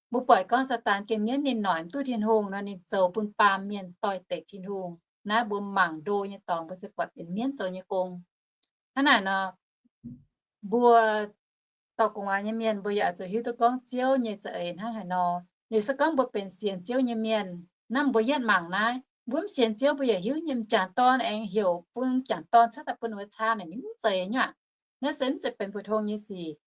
mbuo buatc gorngv Saadaan gengh mienv ninh noic mv duqv Tin-Hungh nor, ninh zoux bun baamh mienh doix-dekc Tin-Hungh. Naaiv mbuo mangc ndo nyei dorngx mbuo se buatc benx mienv zoux nyei gong. Hnangv naaic nor, mbuo dorh gu'nguaaz nyei mienh mbuo yaac zuqc hiuv duqv gorngv Ziouv nyei za'eix hnangv haaix nor. Liuz se gorngv mbuo benx sienx Ziouv nyei mienh, naaiv mbuo yietv mangc naaiv, mbuo mv sienx Ziouv mbuo yaac hiuv nyei m'jangc dorn aengx heuc bun m'jangc dorn cuotv daaih bun ninh mbuo caa naaic, ninh mv zeiz nyuav. Naaiv se mv zeiz benx mbu'ndongx nyei sic.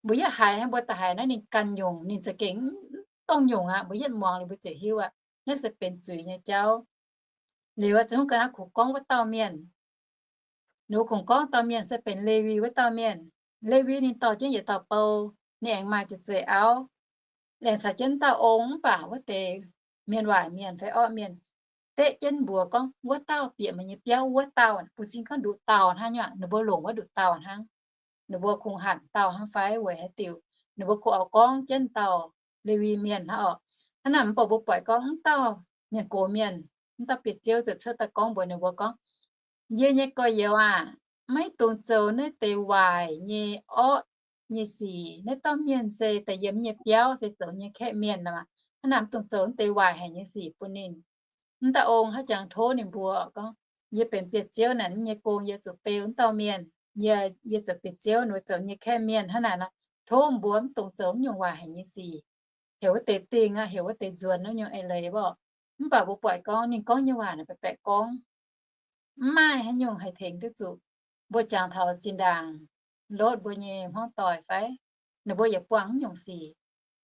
Mbuo yietv haiz hnangv mbuo da'haiz naaiv ninh ganh nyungc, ninh za'gengh mv dongh nyungc aqv. Mbuo yietv muangx liuz mbuo ziouc hiuv aqv, naaiv se benx zuiz nyei jauv. Liuz ziouc hungh ga'naaiv kungx gorngv wuov dauh mienh, ninh mbuo kungx gorngv dauh mienh se benx Lewi wuov dauh mienh. Lewi ninh dorh jienv yietc dauh bou, ninh aengx maaih zeiv-zeiv auv, aengx caux jienv dauh ong, mv baac wuov deix mienh waaic mienh fai orqv mienh deqv jienv mbuox gorngv, Wuov dauh bieqc meih nyei biauv wuov dauh. Bun cing gorngv nduqc dauh hnangv nyuav, ninh mbuo longc wuov nduqc dauh hnangv. Ninh mbuo kungx hanc dauh hnangv fai weic haaix diuc, ninh mbuo kungx oix gorngv jienv dauh Lewi mienh hnangv orqc. Hnangv naaic mv baac mbuo buatc gorngv mv dauh mienh gox mienh, mv dauh bieqc ziouv ziouc cuotv daaih gorngv mbuox ninh mbuo gorngv, Yie nyei gorx-youz aac, maiv dungx zoux naaiv deix waaic nyei orqv nyei sic. Naaiv dauh mienh se da'yiem nyei biauv se zoux nyei kaeqv mienh aqv. Hnangv naaic mv dungx zoux naaiv deix waaic haic nyei sic bun ninh. Mv dauh ong haiv jangx tov ninh mbuo gorngv, Yie benx bieqc ziouv naaic, mv nyei gong yie zuqc beu mv dauh mienh. Yie, yie zoux bieqc ziouv, ninh mbuo zoux nyei kaeqv mienh. Hnangv naaic nor, tov mbuo mv dungx zoux mv nyungc waaic haic nyei sic. Heuc wuov deix dingh aqv, heuc wuov deix nzuonx wuov nyungc eix leiz orqc. Mv baac mbuo buatc gorngv ninh gorngv nyei waac naaic baeqc baeqc gorngv, mv maaih haaix nyungc haih tengx duqv zuqc. Mbuo jangx taux zinh ndaangc Lotv mbuo nyei hmuangv doic fai, ninh mbuo yaac buangh mv nyungc sic.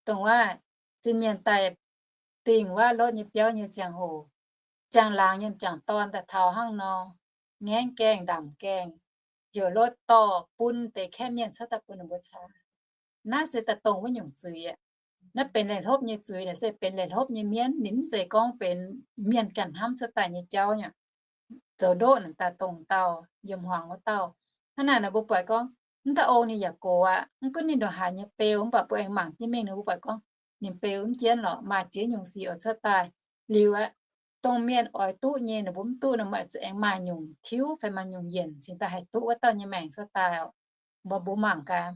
Dongh wuov fin-mienh daaih dingh wuov Lotv nyei biauv nyei ziangh hoc, ziangh laangz nyei m'jangc dorn daaih taux hnangv nor, ngaengv gaengh ndamc gaengh, heuc Lotv dorh bun deix kaeqv mienh cuotv daaih bun ninh mbuo caa. Naaiv se daaih dongh wuov nyungc zuiz aqv. Naaiv benx leiz-hlopv nyei zuiz naaic se benx leiz-hlopv nyei mienv. Ninh mv zeiz gorngv benx mienh ganh hnamv cuotv daaih nyei jauv nyei. Zoux ndoqv naaic daaih dongh dauh yiem hmuangx wuov dauh. Hnangv naaic nor mbuo buatc gorngv, mv dauh ong ninh yaac gox aqv. Mv gunv ninh ndongc haaix nyei beu, mv baac mbuo aengx mangc jienv mingh nor mbuo buatc gorngv, ninh beu mv jienv lorqc, maaih ziex nyungc sic oix cuotv daaih. Liuz aqv, dongh mienh oix duqv nyei ninh mbuo mv duqv nor, mbuo zuqc aengx maaih nyungc tiuv fai maaih nyungc yienc cingx daaih haih duqv wuov dauh nyei maengc cuotv daaih oc. Mbuo, mbuo mangc gaax,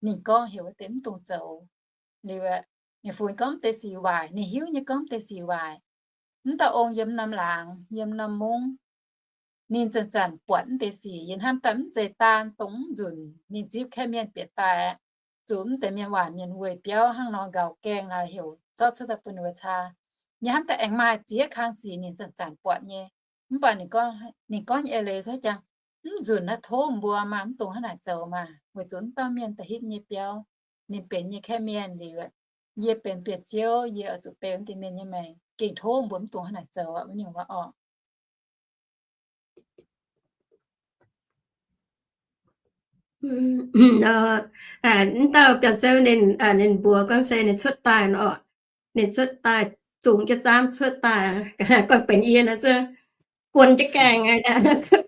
ninh gorngv heuc wuov deix mv dungx zoux. Liuz aqv, ninh funx gorngv mv deix sic waaic, ninh hiuv nyei gorngv mv deix sic waaic. Mv dauh ong yiem norm laangz, yiem norm mungv, ninh zanc-zanc buatc mv deix sic, yie hnamv daaih mv zeiz daan dongh mv nzunc ninh zipv kaeqv mienh bieqc daaih aqv. Zuqc mv deix mienh waaic mienh weih biauv hnangv nor nqaaux gaengh laaix heuc zorqv cuotv daaih bun ninh mbuo caa. Yie hnamv daaih aengx maaih ziex kang sic ninh zanc-zanc buatc nyei. Mv baac ninh gorngv, ninh gorngv nyei eix leiz se jangx, mv nzunc naaiv tov mbuo maah, mv dungx hnangv naaic zoux maah, weic zuqc mv dauh mienh da'hitv nyei biauv, ninh benx nyei kaeqv mienh liuz, yie benx bieqc ziouv, yie oix zuqc beu mv deix mienh nyei maengc. gengh tov mbuo mv dungx hnangv naaic zoux aqv, wuov nyungc waac orqc. Mv dauh biauv-sou ninh, ninh mbuox gorngv se ninh cuotv daaih nor, ninh cuotv daaih zungx jienv zaamv cuotv daaih, gorngv benx yie nor se guon jienv gaengh,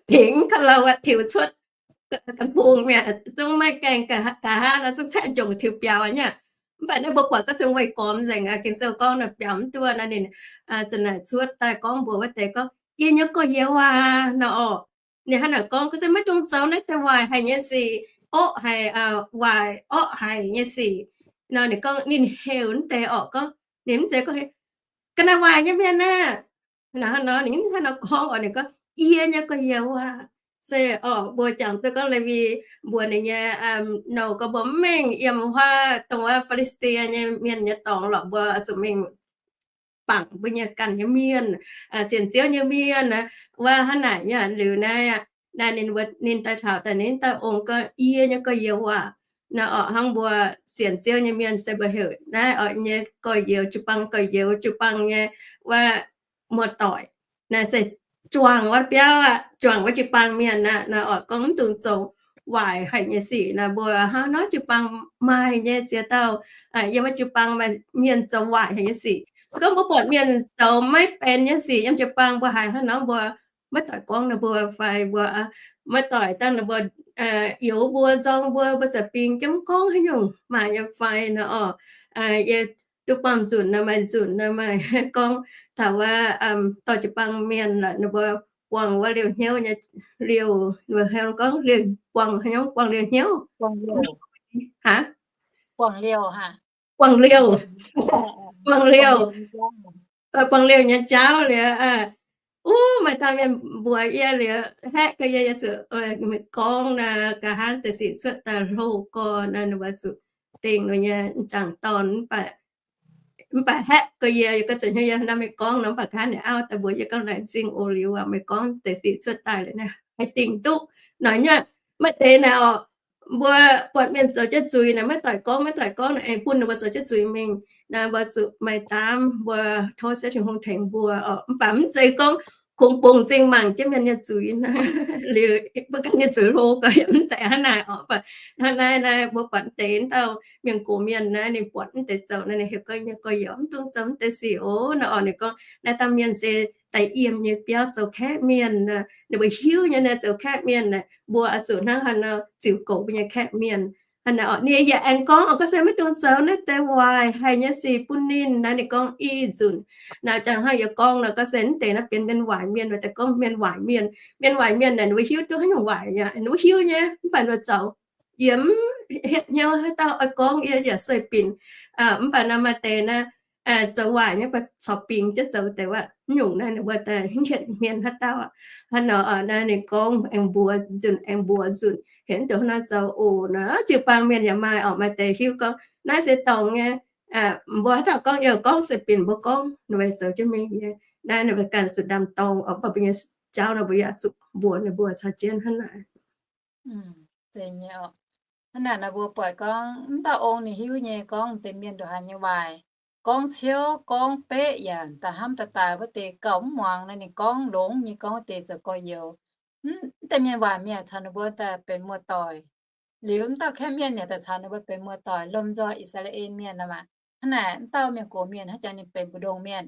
pingx ka'louh tiux cuotv ga'bung mi'aqv, zungv maiv gaengh nqa'haav nor zungv caeqv njongc tiux biaux nyei. Mv baac naaiv mbuo buatc gorngv se weih gormx nzengc, Ging-Sou gorngv nor biaux mv duqv nor ninh za'naaic cuotv daaih gorngv mbuox wuov deix gorngv, Yie nyei gorx-youz aac, nor orqc. Ninh hnangv naaic gorngv, Gorngv se maiv dungx zoux naaiv deix waaic haic nyei sic, orqv haic, waaic orqv haic nyei sic. Nor ninh gorngv ninh heuc naaiv deix orqc, gorngv ninh mv zeiz gorngv, Ga'naaiv waaic nyei mienh aah! Hnangv nor ninh hnangv nor gorngv orqc, ninh gorngv, Yie nyei gorx-youz aac. Se orqc, mbuo jangx duqv gorngv Lewi mbuox ninh nyei nouh gorngv mbuo mv mengh yiem wuov dongh wuov Fi^li^saa^die nyei mienh nyei dorngx lorqc, mbuo zuqc mingh bangc mbuo nyei ganh nyei mienh, sienx Ziouv nyei mienh wuov hnangv naaic nyei. Liuz naaiv, naaiv ninh, ninh daaih taux daaih ninh dauh ong gorngv, Yie nyei gorx-youz aac, naaiv orqc, hnangv mbuo sienx Ziouv nyei mienh se mbuo heuc naaiv orqc nyei gorx-youz, jiu-baang gorx-youz, jiu-baang nyei wuov muoz-doic. Naaiv se juangc wuov biauv aqv, juangc wuov jiu-baang mienh aqv. Naaiv orqc, gorngv mv dungx zoux waaic haic nyei sic. Naaiv mbuo hnangv nor jiu-baang maaih nyei ziex dauh, yiem wuov jiu-baang maaih mienh zoux waaic haic nyei sic. Se gorngv mbuo buatc mienh zoux maiv benx nyei sic yiem jiu-baang, mbuo haiz hnangv nor mbuo maiv doic gorngv ninh mbuo fai mbuo maiv doic dangh ninh mbuo youx mbuo, nzorng mbuo, mbuo za'bingx jienv gorngv haaix nyungc maaih nyei fai nor orqc. Yie duqv buangh nzunc nor maaih nzunc nor maaih gorngv taux wuov dorh jiu-baang mienh lorqc, ninh mbuo buangh wuov liouh hnyouv nyei, liouh, ninh mbuo gorngv liouh, buangh haaix nyungc, buangh liouh hnyouv, aa, buangh liouh, buangh liouh, buangh liouh nyei jauv liuz, uv, maaih dauh mienh mbuox yie liuz, haeqv gau yie, yie zuqc gorngv naaiv, nqa'haav deix sic cuotv daaih hlo gorx naaiv, ninh mbuo zuqc dingh ninh nyei m'jangc dorn, mv baac haeqv gau yie, yie ganh zuqc hnyouv yie naaiv meih gorngv nor, mv baac nqa'haav ninh auv daaih mbuox yie gorngv, Laengz zingh oc, liuz meih gorngv deix sic cuotv daaih liuz naaiv haih dingh duqv. Nor nyei, maaih deix naaic orqc, mbuo buatc mienh zoux jienv zuiz naaic maiv doic gorngv, maiv doic gorngv naaic aengx bun ninh mbuo zoux jienv zuiz mingh. Naaiv mbuo zuqc maaih daamv, mbuo tov Ziouv Tin-Hungh tengx mbuo orqc. Mv baac mv zeiz gorngv kungx bungx zingh mangc jienv mienh nyei zuiz, liuz mbuo ganh nyei zuiz hlo gau, yaac mv zeiz hnangv naaic orqc. Hnangv naaiv naaiv mbuo buatc deix wuov dauh mienh gox mienh naaiv, ninh buatc mv deix zoux naaiv, ninh heuc gorngv, Yie nyei gorx-youz, mv dungx zoux mv deix sic oc. Naaiv orqc, ninh gorngv naaiv dauh mienh se daaih yiem nyei biauv zoux kaeqv mienh, ninh mbuo hiuv nyei naaiv zoux kaeqv mienh naaic, mbuo oix zuqc hnangv haaix nor ziux goux mbuo nyei kaeqv mienh. Hnangv naaic orqc, ninh yaac aengx gorngv, Gorngv se maiv dungx zoux naaiv deix waaic haic nyei sic bun ninh naaiv. Ninh gorngv ih nzunc naaiv jangx hnangv yie gorngv nor, gorngv se mv deix naaiv benx mienh waaic mienh, daaih gorngv mienh waaic mienh. Mienh waaic mienh naaic ninh mbuo hiuv duqv haaix nyungc waaic yaac ninh mbuo hiuv nyei, mv baac ninh mbuo zoux yiem hietv hnyouv haaix dauh oix gorngv yie yaac sueih binc. Mv baac nor maaih deix naaiv zoux waaic nyei, mv baac corc bingx jienv zoux deix wuov nyungc naaiv, ninh mbuo daaih hietv hmien haaix dauh. Hnangv nor naaiv ninh gorngv aengx mbuox nzunc, aengx mbuox nzunc, heuc mv deix hnangv nor zoux oc. Naaiv jiu-baang mienh yaac maaih orqc, maaih deix hiuv gorngv naaiv se dorngc nyei. Mbuo haaix dauh gorngv, yie gorngv sueih binc mbuo gorngv, ninh mbuo zoux jienv mingh nyei. Naaiv ninh mbuo ganh zuqc ndaam-dorng orqc, mv baac mbuo nyei jauv nor mbuo yaac zuqc mbuox ninh mbuo caux jienv hnangv naaic. Hnangv naaic nor mbuo buatc gorngv mv dauh ong ninh hiuv nyei gorngv deix mienh ndongc haaix nyei waaic. Gorngv ciouv gorngv beqv yaac daaih hnamv daaih daaih wuov deix gauh mv muangx nor, ninh gorngv longx nyei gorngv wuov deix zoux gorx-youz. Mv deix mienh waaic mienh caux ninh mbuo daaih benx muoz-doic. Liuz mv dauh kaeqv mienh yaac daaih caux ninh mbuo benx muoz-doic, lomh nzoih I^saa^laa^en Mienh nor maah. Hnangv naaic mv dauh mienh gox mienh hnangv jangx ninh benx mbu'ndongx mienh.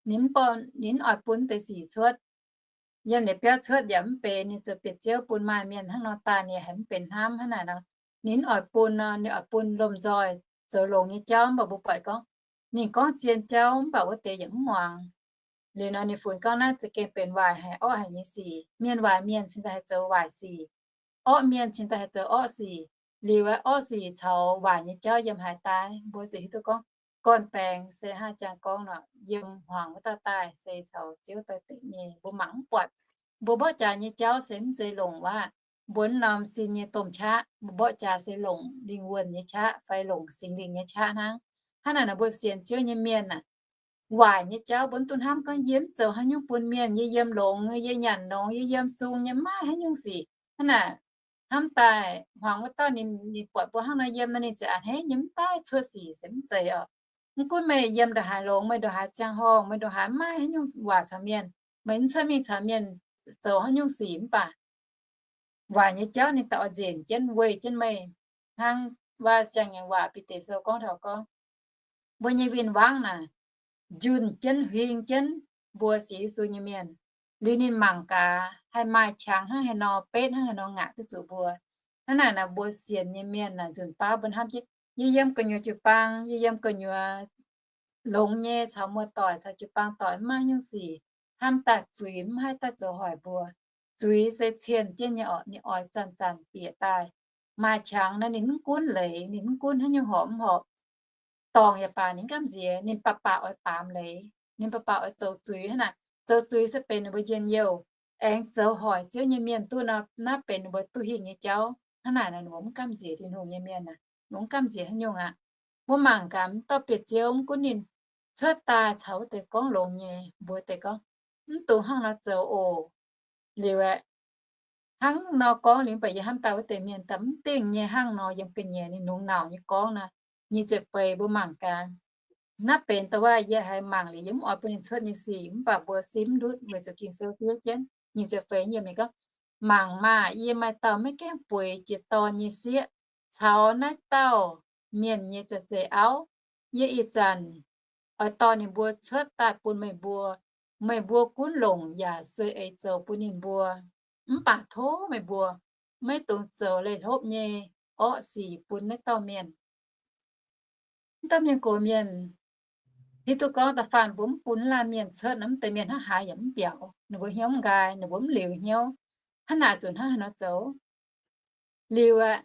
Ninh, ninh oix bun deix sic cuotv, yiem ninh biauv cuotv yaac mv benx, ninh zoux bieqc ziouv bun maaih mienh hnangv nor daaih ninh haiz mv benx hnamv hnangv naaic nor. Ninh oix bun nor, ninh oix bun lomh nzoih zoux longx nyei jauv, mv baac mbuo buatc gorngv ninh gorngv zien jauv mv baac wuov deix yaac mv muangx. Liuz nor ninh funx gorngv naaiv za'gengh benx waaic haic orqv haic nyei sic. Mienh waaic mienh cingx daaih haih zoux waaic sic, orqv mienh cingx daaih haih zoux orqv sic. Liuz orqv sic caux waaic nyei jauv yiem haaix daaih, mbuo ziouc hiuv duqv gorngv gorn-baengx se hnangv jangx gorngv nor, yiem hmuangx wuov dauh daaih se caux Ziouv doix-dekc nyei, mbuo mangc mv buatc. Mbuo mborqv jaax nyei jauv se mv zeiz longc wuov mbuo norm sin nyei domh qaqv. Mbuo mborqv jaax se longc lingh wuonh nyei qaqv fai longc Singx Lingh nyei qaqv hnangv. Hnangv naaic nor mbuo sienx Ziouv nyei mienh aah, waaic nyei jauv mbuo mv dungx hnamv gorngv yie mv zoux haaix nyungc bun mienh, yie yiem longx, yie nyanc longx, yie yiem sung nyei, mv maaih haaix nyungc sic. Hnangv naaic, hnamv daaih hmuangx wuov dauh ninh, ninh buatc mbuo hnangv nor yiem nor ninh ziouc a'hneiv nyei, mv daaih cuotv sic se mv zeiz orqc. Mv gunv meih yiem ndongc haaix longx, meih ndongc haaix ziangh horngh, meih ndongc haaix maaih haaix nyungc waac caux mienh, meih mv cuotv mingh caux mienh zoux haaix nyungc sic mv baac waaic nyei jauv ninh daaih oix nzenc jienv weih jienv meih. Hnangv waac siang nyei waac Bide Sou gorngv taux gorngv, mbuo nyei win-wangv naaic njunh jienv huing jienv mbuo sienx Yesu nyei mienh. Liuz ninh mangc gaax haih maaih qangx hnangv haaix nor, betv hnangv haaix nor ngaatc duqv zuqc mbuo. Hnangv naaic naaic mbuo sienx nyei mienh naaic nzunc baav mbuo hnamv jienv, yie yiem gu'nyuoz jiu-baang, yie yiem gu'nyuoz longx nyei caux muoz-doic caux jiu-baang doic mv maaih nyungc sic, hnamv daaih zuiz mv haih daaih zoux hoic mbuo. Zuiz se cien jienv nyei orqc, ninh oix zanc-zanc bieqc daaih. Maaih qangx naaiv ninh mv gunv leiz, ninh mv gunv haaix nyungc horpc mv horpc, dorngc yaac baac ninh mv gamh nziex, ninh baac baac oix baamz leiz, ninh baac baac oix zoux zuiz hnangv naaic. Zoux zuiz se benx ninh mbuo njien-youh. Aengx zoux hoic Ziouv nyei mienh duqv nor, naaiv benx ninh mbuo duqv hingh nyei jauv. Hnangv naaic naaic ninh mbuo mv gamh nziex Tin-Hungh nyei mienh aac, ninh mbuo mv gamh nziex haaix nyungc aqv. Mbuo mangc gaax, mv dauh Bieqc Ziouv mv gunv ninh cuotv daaih caux wuov deix gorngv longx nyei, mbuox deix gorngv, mv dungx hnangv nor zoux oc. Liuz aeqv, hnangv nor gorngv liuz mv baac yie hnamv daaih wuov deix mienh daaih mv dingh nyei hnangv nor yiem ga'nyiec ninh longx nauc nyei gorngv naaic. Nyic ziepc feix mbuo mangc gaax. Naaiv benx dongh wuov yie haiz mangc liuz yie mv oix bun ninh cuotv nyei sic, mv baac mbuo sim ndutv weic zuqc Ging-Sou fiev jienv. Nyic ziepc feix yiem ninh gorngv, mangc maah! Yie maaih dauh maiv gaengh bueix jiex dorn nyei sieqv caux naaiv dauh mienh nyei za'zeix auv. Yie ih zanc oix dorh ninh mbuo cuotv daaih bun meih mbuo. Meih mbuo gunv longc yaac sueih eix zoux bun ninh mbuo. Mv baac tov meih mbuo maiv dungx zoux leih hlopv nyei orqv sic bun naaiv dauh mienh. Mv dauh mienh gox mienh hiuv duqv gorngv da'faanh mbuo mv bun laanh mienh cuotv nor, mv deix mienh hnangv haaix yaac mv mbiauz, ninh mbuo hnyouv mv nqaai, ninh mbuo mv liuz hnyouv. Hnangv naaic zuqc hnangv haaix nor zoux? Liuz aeqv,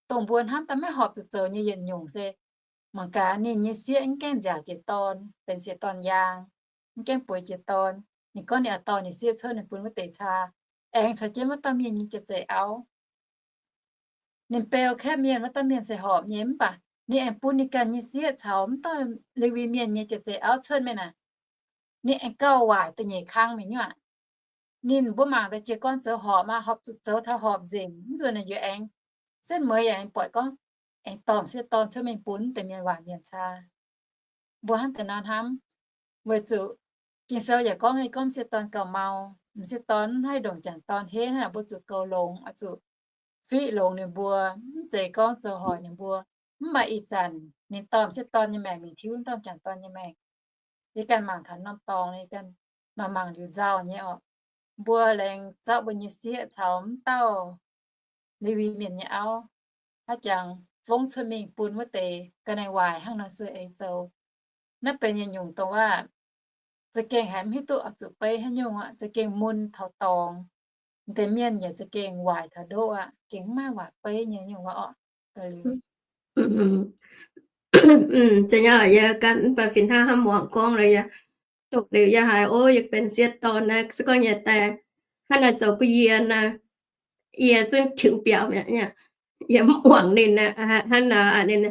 dongh mbuo hnamv daaih maiv horpc zuqc zoux nyei yietc nyungc se, mangc gaax ninh nyei sieqv mv gaengh nziaauc jiex dorn, benx sieqv dorn yaang, mv gaengh bueix jiex dorn. Ninh gorngv ninh oix dorh ninh sieqv cuotv ninh bun wuov deix caa, aengx caux jienv wuov dauh mienh nyei za'zeix auv. Ninh beu kaeqv mienh, wuov dauh mienh se horpc nyei, mv baac ninh aengx bun ninh ganh nyei sieqv caux wuov dauh Lewi mienh nyei za'zeix auv cuotv mienh aac. Ninh aengx gauh waaic da'nyeic kang mingh nyei aac. Ninh mbuo mangc daaih jiez gorn zoux horpc maah, horpc zuqc zoux taux horpc nzengc, mv nzunc naaic yie aengx setv mueiz yaac aengx buatc gorngv aengx dorh m'sieqv dorn cuotv mingh bun deix mienh waaic mienh caa. Mbuo hnangv deix nor hnamv, weic zuqc Ging-Sou yaac gorngv, gorngv m'sieqv dorn gauh mau, m'sieqv dorn mv haih ndongc jangc dorn henv, hnangv naaic mbuo zuqc goux longx, oix zuqc fiqv longx ninh mbuo, mv zeiz gorngv zoux hoic ninh mbuo. Mv baac ih zanc ninh dorh m'sieqv dorn nyei maengc mingh tiuv m'dauh jangc dorn nyei maengc. Yie ganh mangc taux norm dorngx, yie ganh mangc mangc liuz nzauh nyei orqc. Mbuo laengz zorqv mbuo nyei sieqv caux m'dauh Lewi mienh nyei auv, haaix jangx fongv cuotv mingh bun wuov deix ga'naaiv waaic hnangv nor sueih eix zoux. Naaiv benx yietc nyungc dongh waac za'gengh haiz mv hiuv duqv oix zuqc beiv haaix nyungc aqv, za'gengh mun taux dorngx. Deix mienh yaac za'gengh waaic taux ndoqv aqv, gengh mv maaih waaic beiv nyei nyungc waac orqc. Za'gengh yie ganh mv baac fih hnangv hnamv muangx gorngv lorqc, yie dongh liuz yie haiz, o, yie benx sieqv dorn naaiv, se gorngv yie daaih hnangv naaiv zoux bun yie naaiv, yie zungv tiux biaux mi'aqv. Yie mv muangx ninh aqv, hnangv naaiv ninh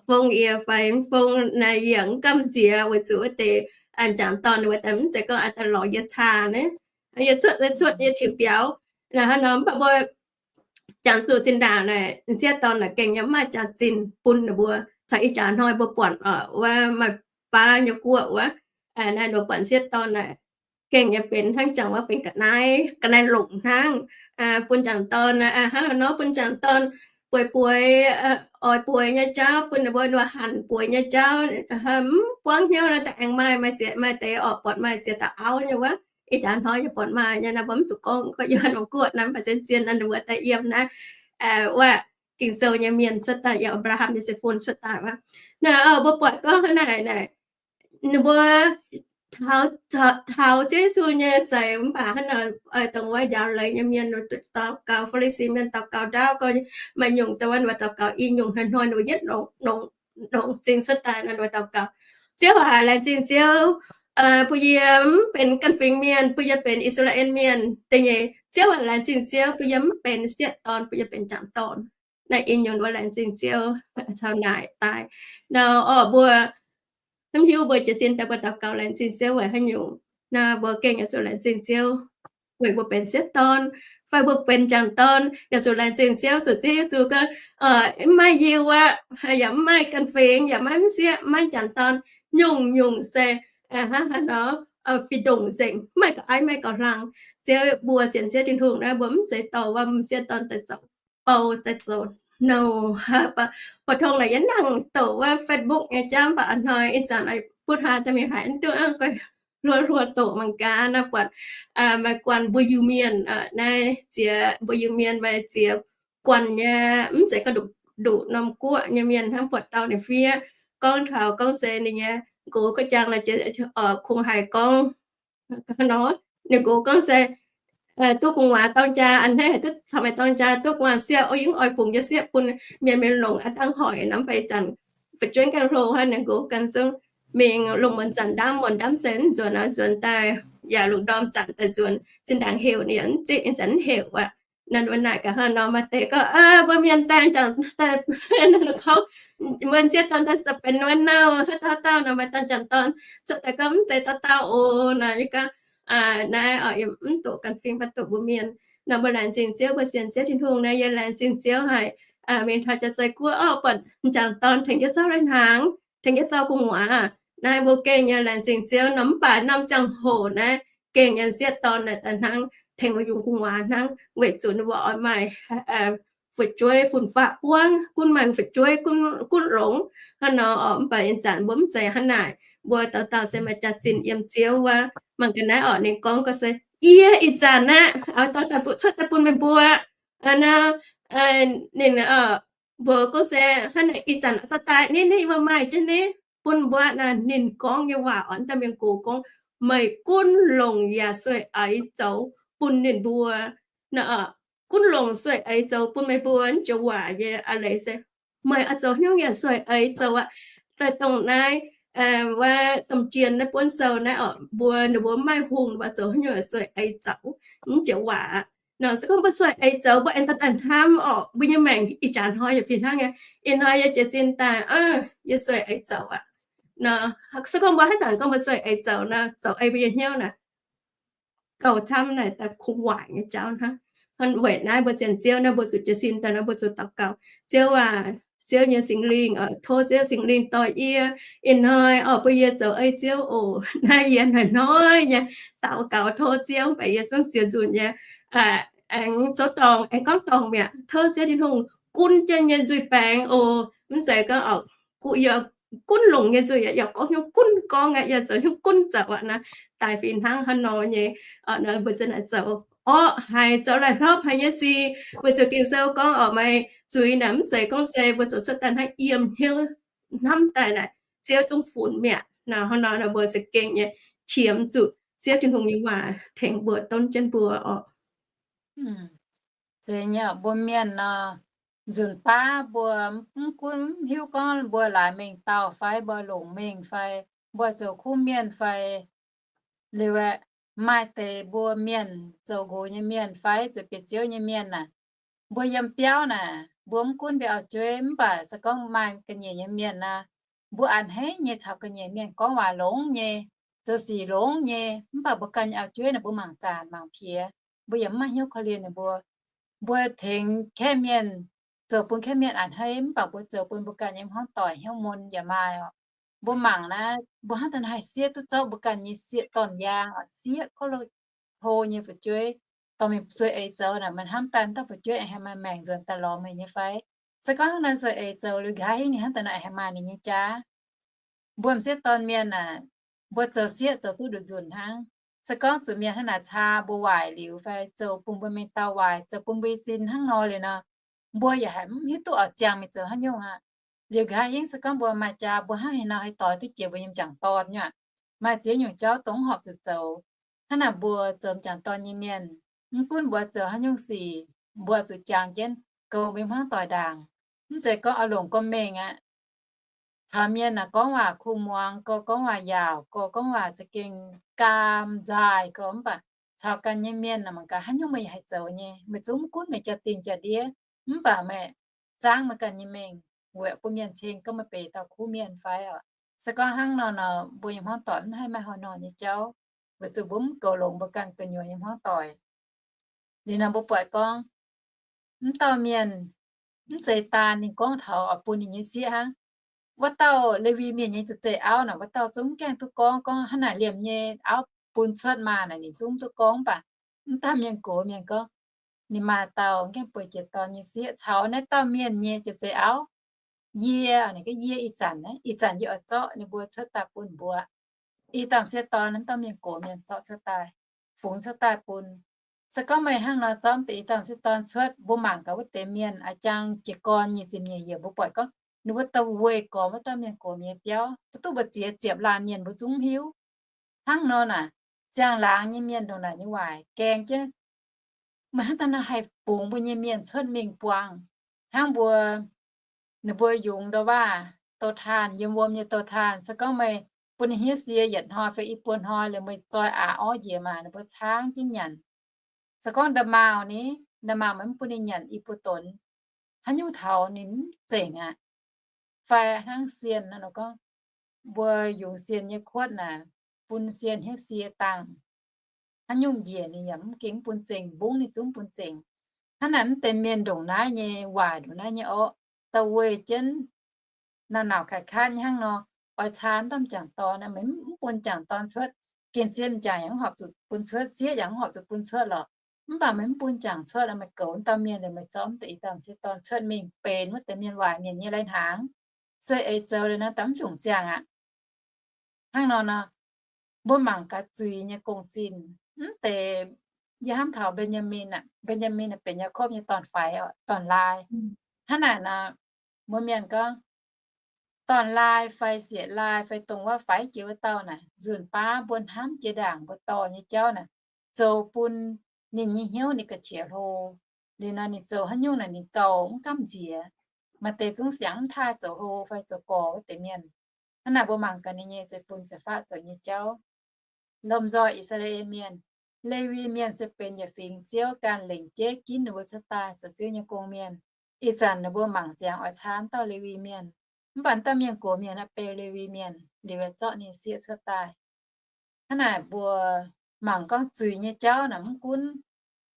fongv yie fai mv fongv naaiv, yie mv gamh nziex weic zuqc wuov deix jangc dorn wuov deix mv zeiz gorngv daaih lorz yie caa naaiv. Yie cuotv, yie cuotv yie tiux biaux. Naaiv hnangv nor mv baac mbuo jangx zuqc zinh ndaangc naaic, m'sieqv dorn naaic gengh yaac mv maaih jaax-zinh bun ninh mbuo. Caux ih jaax hnoi mbuo buatc oc, wuov maaih baav nyei guoqv wuov, naaiv mbuo buatc m'sieqv dorn naaic gengh yaac benx hnangv jangx wuov benx ga'naaiv, ga'naaiv longc hnangv, bun jangc dorn, hnangv nor bun jangc dorn bueix bueix, oix bueix nyei jauv, bun ninh mbuo nduov hanc bueix nyei jauv, mv buangv hnyouv naaiv daaih aengx maaih, maaih ziex, maaih deix orqc buatc maaih ziex dauh auv nyei wuov. Ih jaax hnoi yaac buatc maaih nyei naaiv, mbuo mv zuqc gorngv gorqv yie hnamv mv guoqv naaiv, mv baac zien-zien naaiv ninh mbuo daaih yiem naaiv, wuov Ging-Sou nyei mienh cuotv daaih, yiem Apc^laa^ham nyei zeiv-fun cuotv daaih wuov. Naaiv mbuo buatc gorngv hnangv naaic naaic, ninh mbuo taux Ziouv Yesu nyei seix mv baac hnangv naaic, dongh wuov njaaux leiz nyei mienh daux gaux, Faa^li^si mienh daux gaux ndaauv gorngv maaih nyungc dongh wuov ninh mbuo daux gaux i nyungc hnoi-hnoi ninh mbuo yietv longc, longc, longc sin cuotv daaih nor ninh mbuo daux gaux, Ziouv aac, laengz zingh Ziouv, bun yie mv benx ganh fingx mienh, bun yie benx I^saa^laa^en Mienh. Da'nyeic, Ziouv aac, laengz zingh Ziouv, bun yie mv benx sieqv dorn, bun yie benx jangc dorn. Naaiv i nyungc mbuo laengz zingh Ziouv caux naaic daaih. Nor orqc mbuo hnamv hiuv mbuo jiez sin daaih mbuo daux gaux laengz zingh Ziouv weic haaix nyungc? Naaiv mbuo gengh yaac zuqc laengz zingh Ziouv weic mbuo benx sieqv dorn fai mbuo benx jangc dorn, yaac zuqc laengz zingh Ziouv, zuqc Ziouv Yesu gorngv, mv maaih yiu aqv, yaac mv maaih ganh fingx, yaac mv maaih m'sieqv, mv maaih jangc dorn, nyungc-nyungc se hnangv haaix nor, fih ndongc nzengc, maiv maaih gauh aiv, maiv maaih gauh hlang. Ziouv, mbuo sienx Ziouv Tin-Hungh naaiv, mbuo mv zeiz dorh wuov m'sieqv dorn daaih zoux bou, daaih zoux nouh. Mbuo tong naaic yie nangc doqc wuov Facebook nyei jauv, mv baac a'hnoi ih zanc butv hlaax daaih mingh haiz mv duqv, hluo hluo doqc mangc gaax nor, buatc maaih guanh mbuo Iu-Mienh naaiv ziex, mbuo Iu-Mienh maaih ziex guanh nyei, mv zeiz gorngv nduqc norm guoqv nyei mienh hnangv, buatc dauh ninh fiev gorngv taux gorngv se ninh nyei nqox ga'jang naaic, kungx haiz gorngv nor, ninh nqox gorngv se duqv gu'nguaaz dorng jaa, a'hneiv haic duqv caux meih dorng jaa, duqv gu'nguaaz sieqv, o, yie mv oix bungx yie sieqv bun mienh mingh longc aqv, dangh hoic nor, mv baac ih zanc fu'jueiv ganh hlo hnangv, ninh nqox ganh zungv mingh lungh muonz zanc ndaamv muonz ndaamv se mv nzuonx, nzuonx daaih yaac lungh ndorm zanc daaih nzuonx, zinh ndaangc heuc ninh yaac mv zipv, ih zanc mv heuc aqv. Naaiv wuov naaic gaax hnangv nor, maaih deix gorngv, mbuo mienh daaih, daaih, gorngv mbuo m'sieqv dorn daaih benx wuov nouh, haaix dauh haaix dauh nor, maaih dauh m'jangc dorn cuotv daaih gorngv mv zeiz dauh dauh oc. Nor yie gorngv, naaiv oc, yie mv doqc ganh fingx, mv baac doqc mbuo mienh. Nor mbuo laengz zingh Ziouv, mbuo sienx Ziouv Tin-Hungh naaiv, yie laengz zingh Ziouv haic, mingh taux Janx-Zei Guoqv orqc, buatc m'jangc dorn tengx jienv zorqv lai-hnaangx, tengx jienv dorh gu'nguaaz. Naaiv mbuo gengh nyei laengz zingh Ziouv nor, mv baac norm ziangh hoc naaiv gengh nyei m'sieqv dorn naaic daaih hnangv, tengx mbuo yungz gu'nguaaz hnangv, weic zuqc ninh mbuo oix maaih fu'jueiv fun-faqv buangv, gunv maaih fu'jueiv gunv longx hnangv nor oc. Mv baac ih zanc mbuo mv zeiz hnangv naaic. Mbuo dauh dauh se maaih jaax-zinh yiem Ziouv wuov. Mangc gaax naaiv oc, ninh gorngv ga'sie, yie ih zanc aqv, dauh dauh cuotv daaih bun meih mbuo. Nor, ninh mbuo gorngv se hnangv naaic, ih zanc dauh dauh daaih ni, ni mbuo maaih jienv ni bun mbuo. Naaiv ninh gorngv nyei waac oc, daaih mienh gox gorngv, meih gunv longc yaac sueih eix zoux bun ninh mbuo. Gunv longc sueih eix zoux bun meih mbuo, mv joux waac nyei a'leiz se meih oix zoux haaix nyungc yaac sueih eix zoux aqv. Daaih dongh naaiv wuov domh jien naaiv buonv sou naaiv oc, mbuo ninh mbuo mv maaih hungh, mbuo zoux haaix nyungc yaac sueih eix zoux, mv joux waac aqv. Nor se gorngv mbuo sueih eix zoux, mbuo aengx daaih daaih hnamv oc, mbuo nyei maengc ih jaax hnoi yaac fih hnangv nyei. Ih hnoi yie jiez sin daaih, yie sueih eix zoux aqv. Nor se gorngv mbuo haaix zanc gorngv mbuo sueih eix zoux nor, zoux ei mbuo nyei hnyouv naaic gauh camv naaic daaih kungx waaic nyei jauv hnangv. Weic naaiv mbuo sienx Ziouv naaiv, mbuo zuqc jiez sin daaih nor, mbuo zuqc daux gaux, Ziouv aac, Ziouv nyei Singx Lingh, tov Ziouv Singx Lingh dorh yie. Ih hnoi oc, bun yie zoux ei Ziouv oc. Naaiv yie hnoi-hnoi nyei daux gaux tov Ziouv, mv baac yie zungv sienx nzunc nyei, aengx zoux dorngc, aengx gorngv dorngc mi'aqv. Tov Ziouv Tin-Hungh gunv jienv yie nyei nzuih baengx oc. Mv zeiz gorngv oc, yie gunv longc nyei nzuih aqv, yaac gorngv haaix nyungc gunv gorngv aqv, yaac zoux haaix nyungc gunv zoux aqv nor, daaih fih hnangv hnangv nor nyei. Mbuo za'naaic zoux orqv haic, zoux laih hlopv haic nyei sic. Weic zuqc Ging-Sou gorngv oc, maaih zuiz naaic mv zeiz gorngv se mbuo zoux cuotv daaih hnangv yiem hnyouv hnamv daaih naaic, Ziouv zungv funx mi'aqv. Nor hnangv nor mbuo za'gengh nyei qiemx zuqc Ziouv Tin-Hungh nyei waac tengx mbuo, donv jienv mbuo oc. Zeiz nyei, mbuo mienh nor, nzunc baav mbuo mv gunv mv hiuv gorngv mbuo laaix mengh dauh fai mbuo longc mengh fai mbuo zoux kuv mienh fai, liuz aeqv, maaih deix mbuo mienh zoux nqox nyei mienh fai zoux bieqc ziouv nyei mienh naaic, mbuo yiem biauv naaic, mbuo mv gunv mbuo auv-jueiv, mv baac se gorngv maaih ga'nyiec nyei mienh nor, mbuo a'hneiv nyei caux ga'nyiec mienh gorngv waac longx nyei, zoux sic longx nyei, mv baac mbuo ganh nyei auv-jueiv naaic mbuo mangc zanc mangc piex, mbuo yaac mv maaih hnyouv korv-lienh ninh mbuo. Mbuo tengx kaeqv mienh, zoux bun kaeqv mienh a'hneiv, mv baac mbuo zoux bun mbuo ganh nyei hmuangv doic hnyouv mun yaac maaih oc. Mbuo mangc naaiv, mbuo hnangv daaih haih sieqv duqv zorqv mbuo ganh nyei sieqv dorn-yaang oc, sieqv kouv lo hlo nyei fu'jueiv, dorh mingh sueih eix zoux naaic, meih hnamv daaih dauh fu'jueiv aengx haih maaih maengc nzuonx daaih lorz meih nyei fai? Se gorngv hnangv naaiv sueih eix zoux liuz nqa'haav hingv ninh hnamv daaih naaic aengx haih maaih ninh nyei jaax. Mbuo m'sieqv dorn mienh aah, mbuo zoux sieqv zoux duqv nduqc nzunc hnangv. Se gorngv zuqc mienh hnangv naaic caa mbuo waaic liuz fai zoux bun mbuo mengh dauh waaic, zoux bun mbuo sin hnangv nor liuz nor, mbuo yaac haiz mv hiuv duqv oix ziangh mingh zoux haaix nyungc aqv. Liuz nqa'haav hingv se gorngv mbuo maaih jaax, mbuo hnangv haaix nor haih doix duqv jiex mbuo nyei m'jangc dorn nyei aqv. Maaih ziex nyungc jauv dongh mv horpc zuqc zoux. Hnangv naaic mbuo zoux m'jangc dorn nyei mienh, mv gunv mbuo zoux haaix nyungc sic, mbuo zuqc jangx jienv goux mbuo nyei hmuangv doic ndaangc. Mv zeiz gorngv oix longc gorqv-mengh aqv. Caux mienh naaic gorngv waac kuh muangx, gorx gorngv waac yaauc, gorx gorngv waac za'gengh gaam nzaaih gorx, mv baac caux ganh nyei mienh naaic mangc gaax haaix nyungc meih yaac haih zoux nyei. Meih zungv mv gunv meih jaa-dingh jaa-ndiev, mv baac meih zaangv meih ganh nyei mengh, weic bun mienh ceng gorngv meih benx dauh kuv mienh fai oc. Se gorngv hnangv nor nor, mbuo nyei hmuangv doic mv haih maaih haaix nor nyei jauv, weic zuqc mbuo mv goux longx mbuo ganh gu'nyuoz nyei hmuangv doic. Liuz nor mbuo buatc gorngv, mv dauh mienh, mv zeiz daan ninh gorngv taux oix bun ninh nyei sieqv hnangv. wuov dauh Lewi Mienh nyei zeiv-zeiv auv naaic, wuov dauh zungv mv gaengh duqv gorngv, gorngv hnangv naaic liemh nyei auv bun cuotv maah naaic, ninh zungv mv duqv gorngv. Mv baac mv daaih mienh gox mienh gorngv, ninh maaih dauh mv gaengh bueix jiex dorn nyei sieqv caux naaiv dauh mienh nyei zeiv-zeiv auv. Yie, ninh gorngv, yie ih zanc, ih zanc yie oix zorqv ninh mbuo cuotv daaih bun mbuo. Ih dauh m'sieqv dorn, naaiv dauh mienh gox mienh zorqv cuotv daaih, fungx cuotv daaih bun. Se gorngv meih hnangv nor zorqv deix ih dauh m'sieqv dorn cuotv, mbuo mangc gaax wuov deix mienh a'jang jiez gorn nyic ziepc nyeic yiemc, mbuo buatc gorngv ninh mbuo da'faanh weih gormx wuov dauh mienh gox mienh nyei biauv, mbuo duqv mbu'ziex ziepc laanh mienh mbuo zungv mv hiuv. Hnangv nor naaic, ziangh laangz nyei mienh ndongc naaic nyei waaic gaeng jienv. Meih hnangv daaih nor haih bungx mbuo nyei mienh cuotv mingh buangh. Hnangv mbuo, ninh mbuo yungz ndau-waav, douz-taanh, yiem wuom nyei douz-taanh, se gorngv meih bun ninh hnyouv sie yietc hnoi fai i buo hnoi liuz meih zoi aqc orv njiec maah, ninh mbuo caangv jienv nyanc. Se gorngv nda'maauh ni, nda'maauh meih mv bun ninh nyanc i buo donx, haaix nyungc taux ninh mv zengc aqv. Fai hnangv sienh nor, gorngv mbuo yungz sienh nyei kuotv naaic, bun sienh hnyouv sie dangh, haaix nyungc njiec ninh yaac mv gengh mv bun zengc, mbungv ninh zungv mv bun zengc. Hnangv naaic mv deix mienh ndongc naaiv nyei waaic, ndongc naaiv nyei orqv, da'faanh weih jienv nauc-nauc ga'katv nyei hnangv nor, oix caa mv dauh m'jangc dorn, meih mv bun m'jangc dorn cuotv, gengh zien m'jangc yaac mv horpc zuqc bun cuotv, sieqv yaac mv horpc zuqc bun cuotv lorqc. Mv baac meih mv bun m'jangc cuotv, meih goux dauh mienh liuz meih zorqv mv deix ih dauh m'sieqv dorn cuotv mingh benx wuov deix mienh waaic mienh nyei lai-hnaangx, sueih eix zoux liuz nor daaih mv fungc ziangh aqv. Hnangv nor nor, mbuo mangc gaax zuiz nyei gong-zinh. Mv deix yie hnamv taux Mben^yaa^min aqv. Mben^yaa^min benx Yaakopv nyei dorn-faix, dorn-laai. Hnangv naaic nor, mbuo mienh gorngv, dorn-laai fai sieqv-laai fai dongh wuov faix jiex wuov dauh naaic, nzunc baav mbuo hnamv jiex ndaangc mbuo dorh nyei jauv naaic, zoux bun ninh nyei hnyouv ninh ga'qiex hlo. Liuz nor ninh zoux haaix nyungc naaic ninh gauh mv gamh nziex. Maaih deix zungv siangx mv taaih zoux hlo fai zoux gorx wuov deix mienh. Hnangv naaic mbuo mangc gaax ninh nyei zeiv-fun zeiv-faqv zoux nyei jauv. Lomh nzoih I^saa^laa^en Mienh, Lewi Mienh se benx yietc fingx Ziouv ganh lengc jeiv ginv ninh mbuo cuotv daaih zoux Ziouv nyei gong-mienh. Ih zanc ninh mbuo mangc ziangx oix caa wuov dauh Lewi Mienh. Mv baac wuov dauh mienh gox mienh naaiv benx Lewi Mienh liuz, zorqv ninh sieqv cuotv daaih. Hnangv naaic mbuo mangc gorngv zuiz nyei jauv naaic mv gunv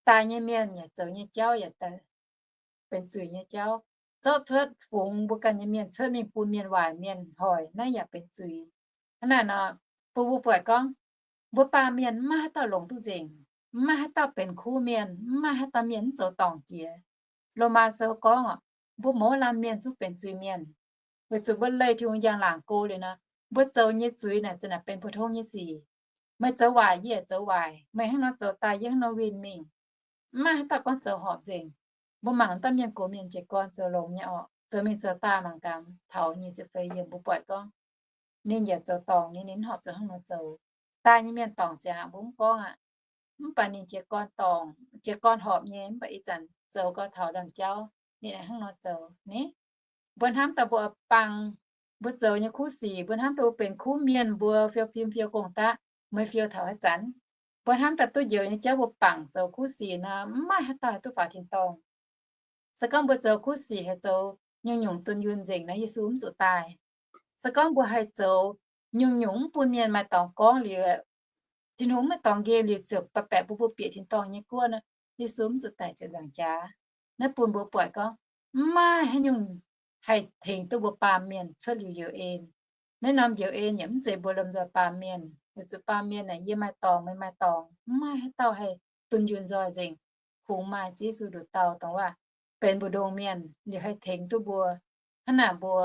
daaih nyei mienh yaac zoux nyei jauv yaac benx zuiz nyei jauv. Zorqv cuotv fungx mbuo ganh nyei mienh cuotv mingh bun mienh waaic mienh hoic, naaiv yaac benx zuiz. Hnangv naaic nor, bun mbuo buatc gorngv mbuo baamh mienh mv maaih haaix dauh longx duqv nzengc, mv maaih haaix dauh benx kuv mienh, mv maaih haaix dauh mienh mv zoux dorngc jiex. Lomaa Sou gorngv orqc, mbuo mouz laanh mienh zungv benx zuiz-mienh. Weic zuqc mbuo leih Tin-Hungh njang-laangc go liuz nor, mbuo zoux nyei zuiz naaic za'naaic benx mbuo tong nyei sic. Meih zoux waaic, yie yaac zoux waaic. Meih hnangv nor zoux daaih, yie hnangv nor winh mingh. Mv maaih haaix dauh gorngv zoux horpc nzengc. Mbuo mangc wuov dauh mienh gox mienh jiez gorn zoux longx nyei orqc, zoux mingh zoux daaih mangc gaax, taux nyic ziepc feix yiemc mbuo buatc gorngv ninh yaac zoux dorngc nyei, ninh mv horpc zoux hnangv nor zoux. Daaih nyei mienh dorngc ziangx aqv, mbuo mv gorngv aqv. Mv baac ninh jiez gorn dorngc, jiez gorn horpc nyei, mv baac ih zanc zoux gau taux ndaamv-jauv ninh hnangv nor zoux ni. Mbuo hnamv daaih mbuo bangc, mbuo zoux nyei kuv sic, mbuo hnamv daaih mbuo benx kuv mienh, mbuo fiou fim fiou gong-daqv, meih fiou taux haaix zanc? Mbuo hnamv daaih duqv njoux nyei jauv mbuo bangc zoux kuv sic nor, mv maaih haaix dauh haih duqv faaux tin-dorngh. Se gorngv mbuo zoux kuv sic haih zoux nyungc-nyungc dunh yunh nzengc nor, Yesu mv zuqc daaih. Se gorngv mbuo haih zoux nyungc-nyungc mv bun mienh maaih dorngx gorngv liuz, Tin-Hungh maiv dorngx nqemh liuz ziouc baeqc baeqc bun mbuo bieqc tin-dorngh nyei guoqv nor, Yesu mv zuqc daic ziepc nzaangc jaax. Naaiv bun mbuo buatc gorngv mv maaih haaix nyungc haih tengx duqv mbuo baamh mienh cuotv liuz njoux en. Naaiv norm njoux en yaac mv zeiz mbuo lomh nzoih baamh mienh. Weic zuqc baamh mienh aeqv, yie maaih dorngx, meih maaih dorngx, mv maaih haaix dauh haih dunh yunh nzoih nzengc. Kungx maaih Ziouv Yesu nduqc dauh dongh waac benx mbu'ndongx mienh liuz haih tengx duqv mbuo. Hnangv naaic mbuo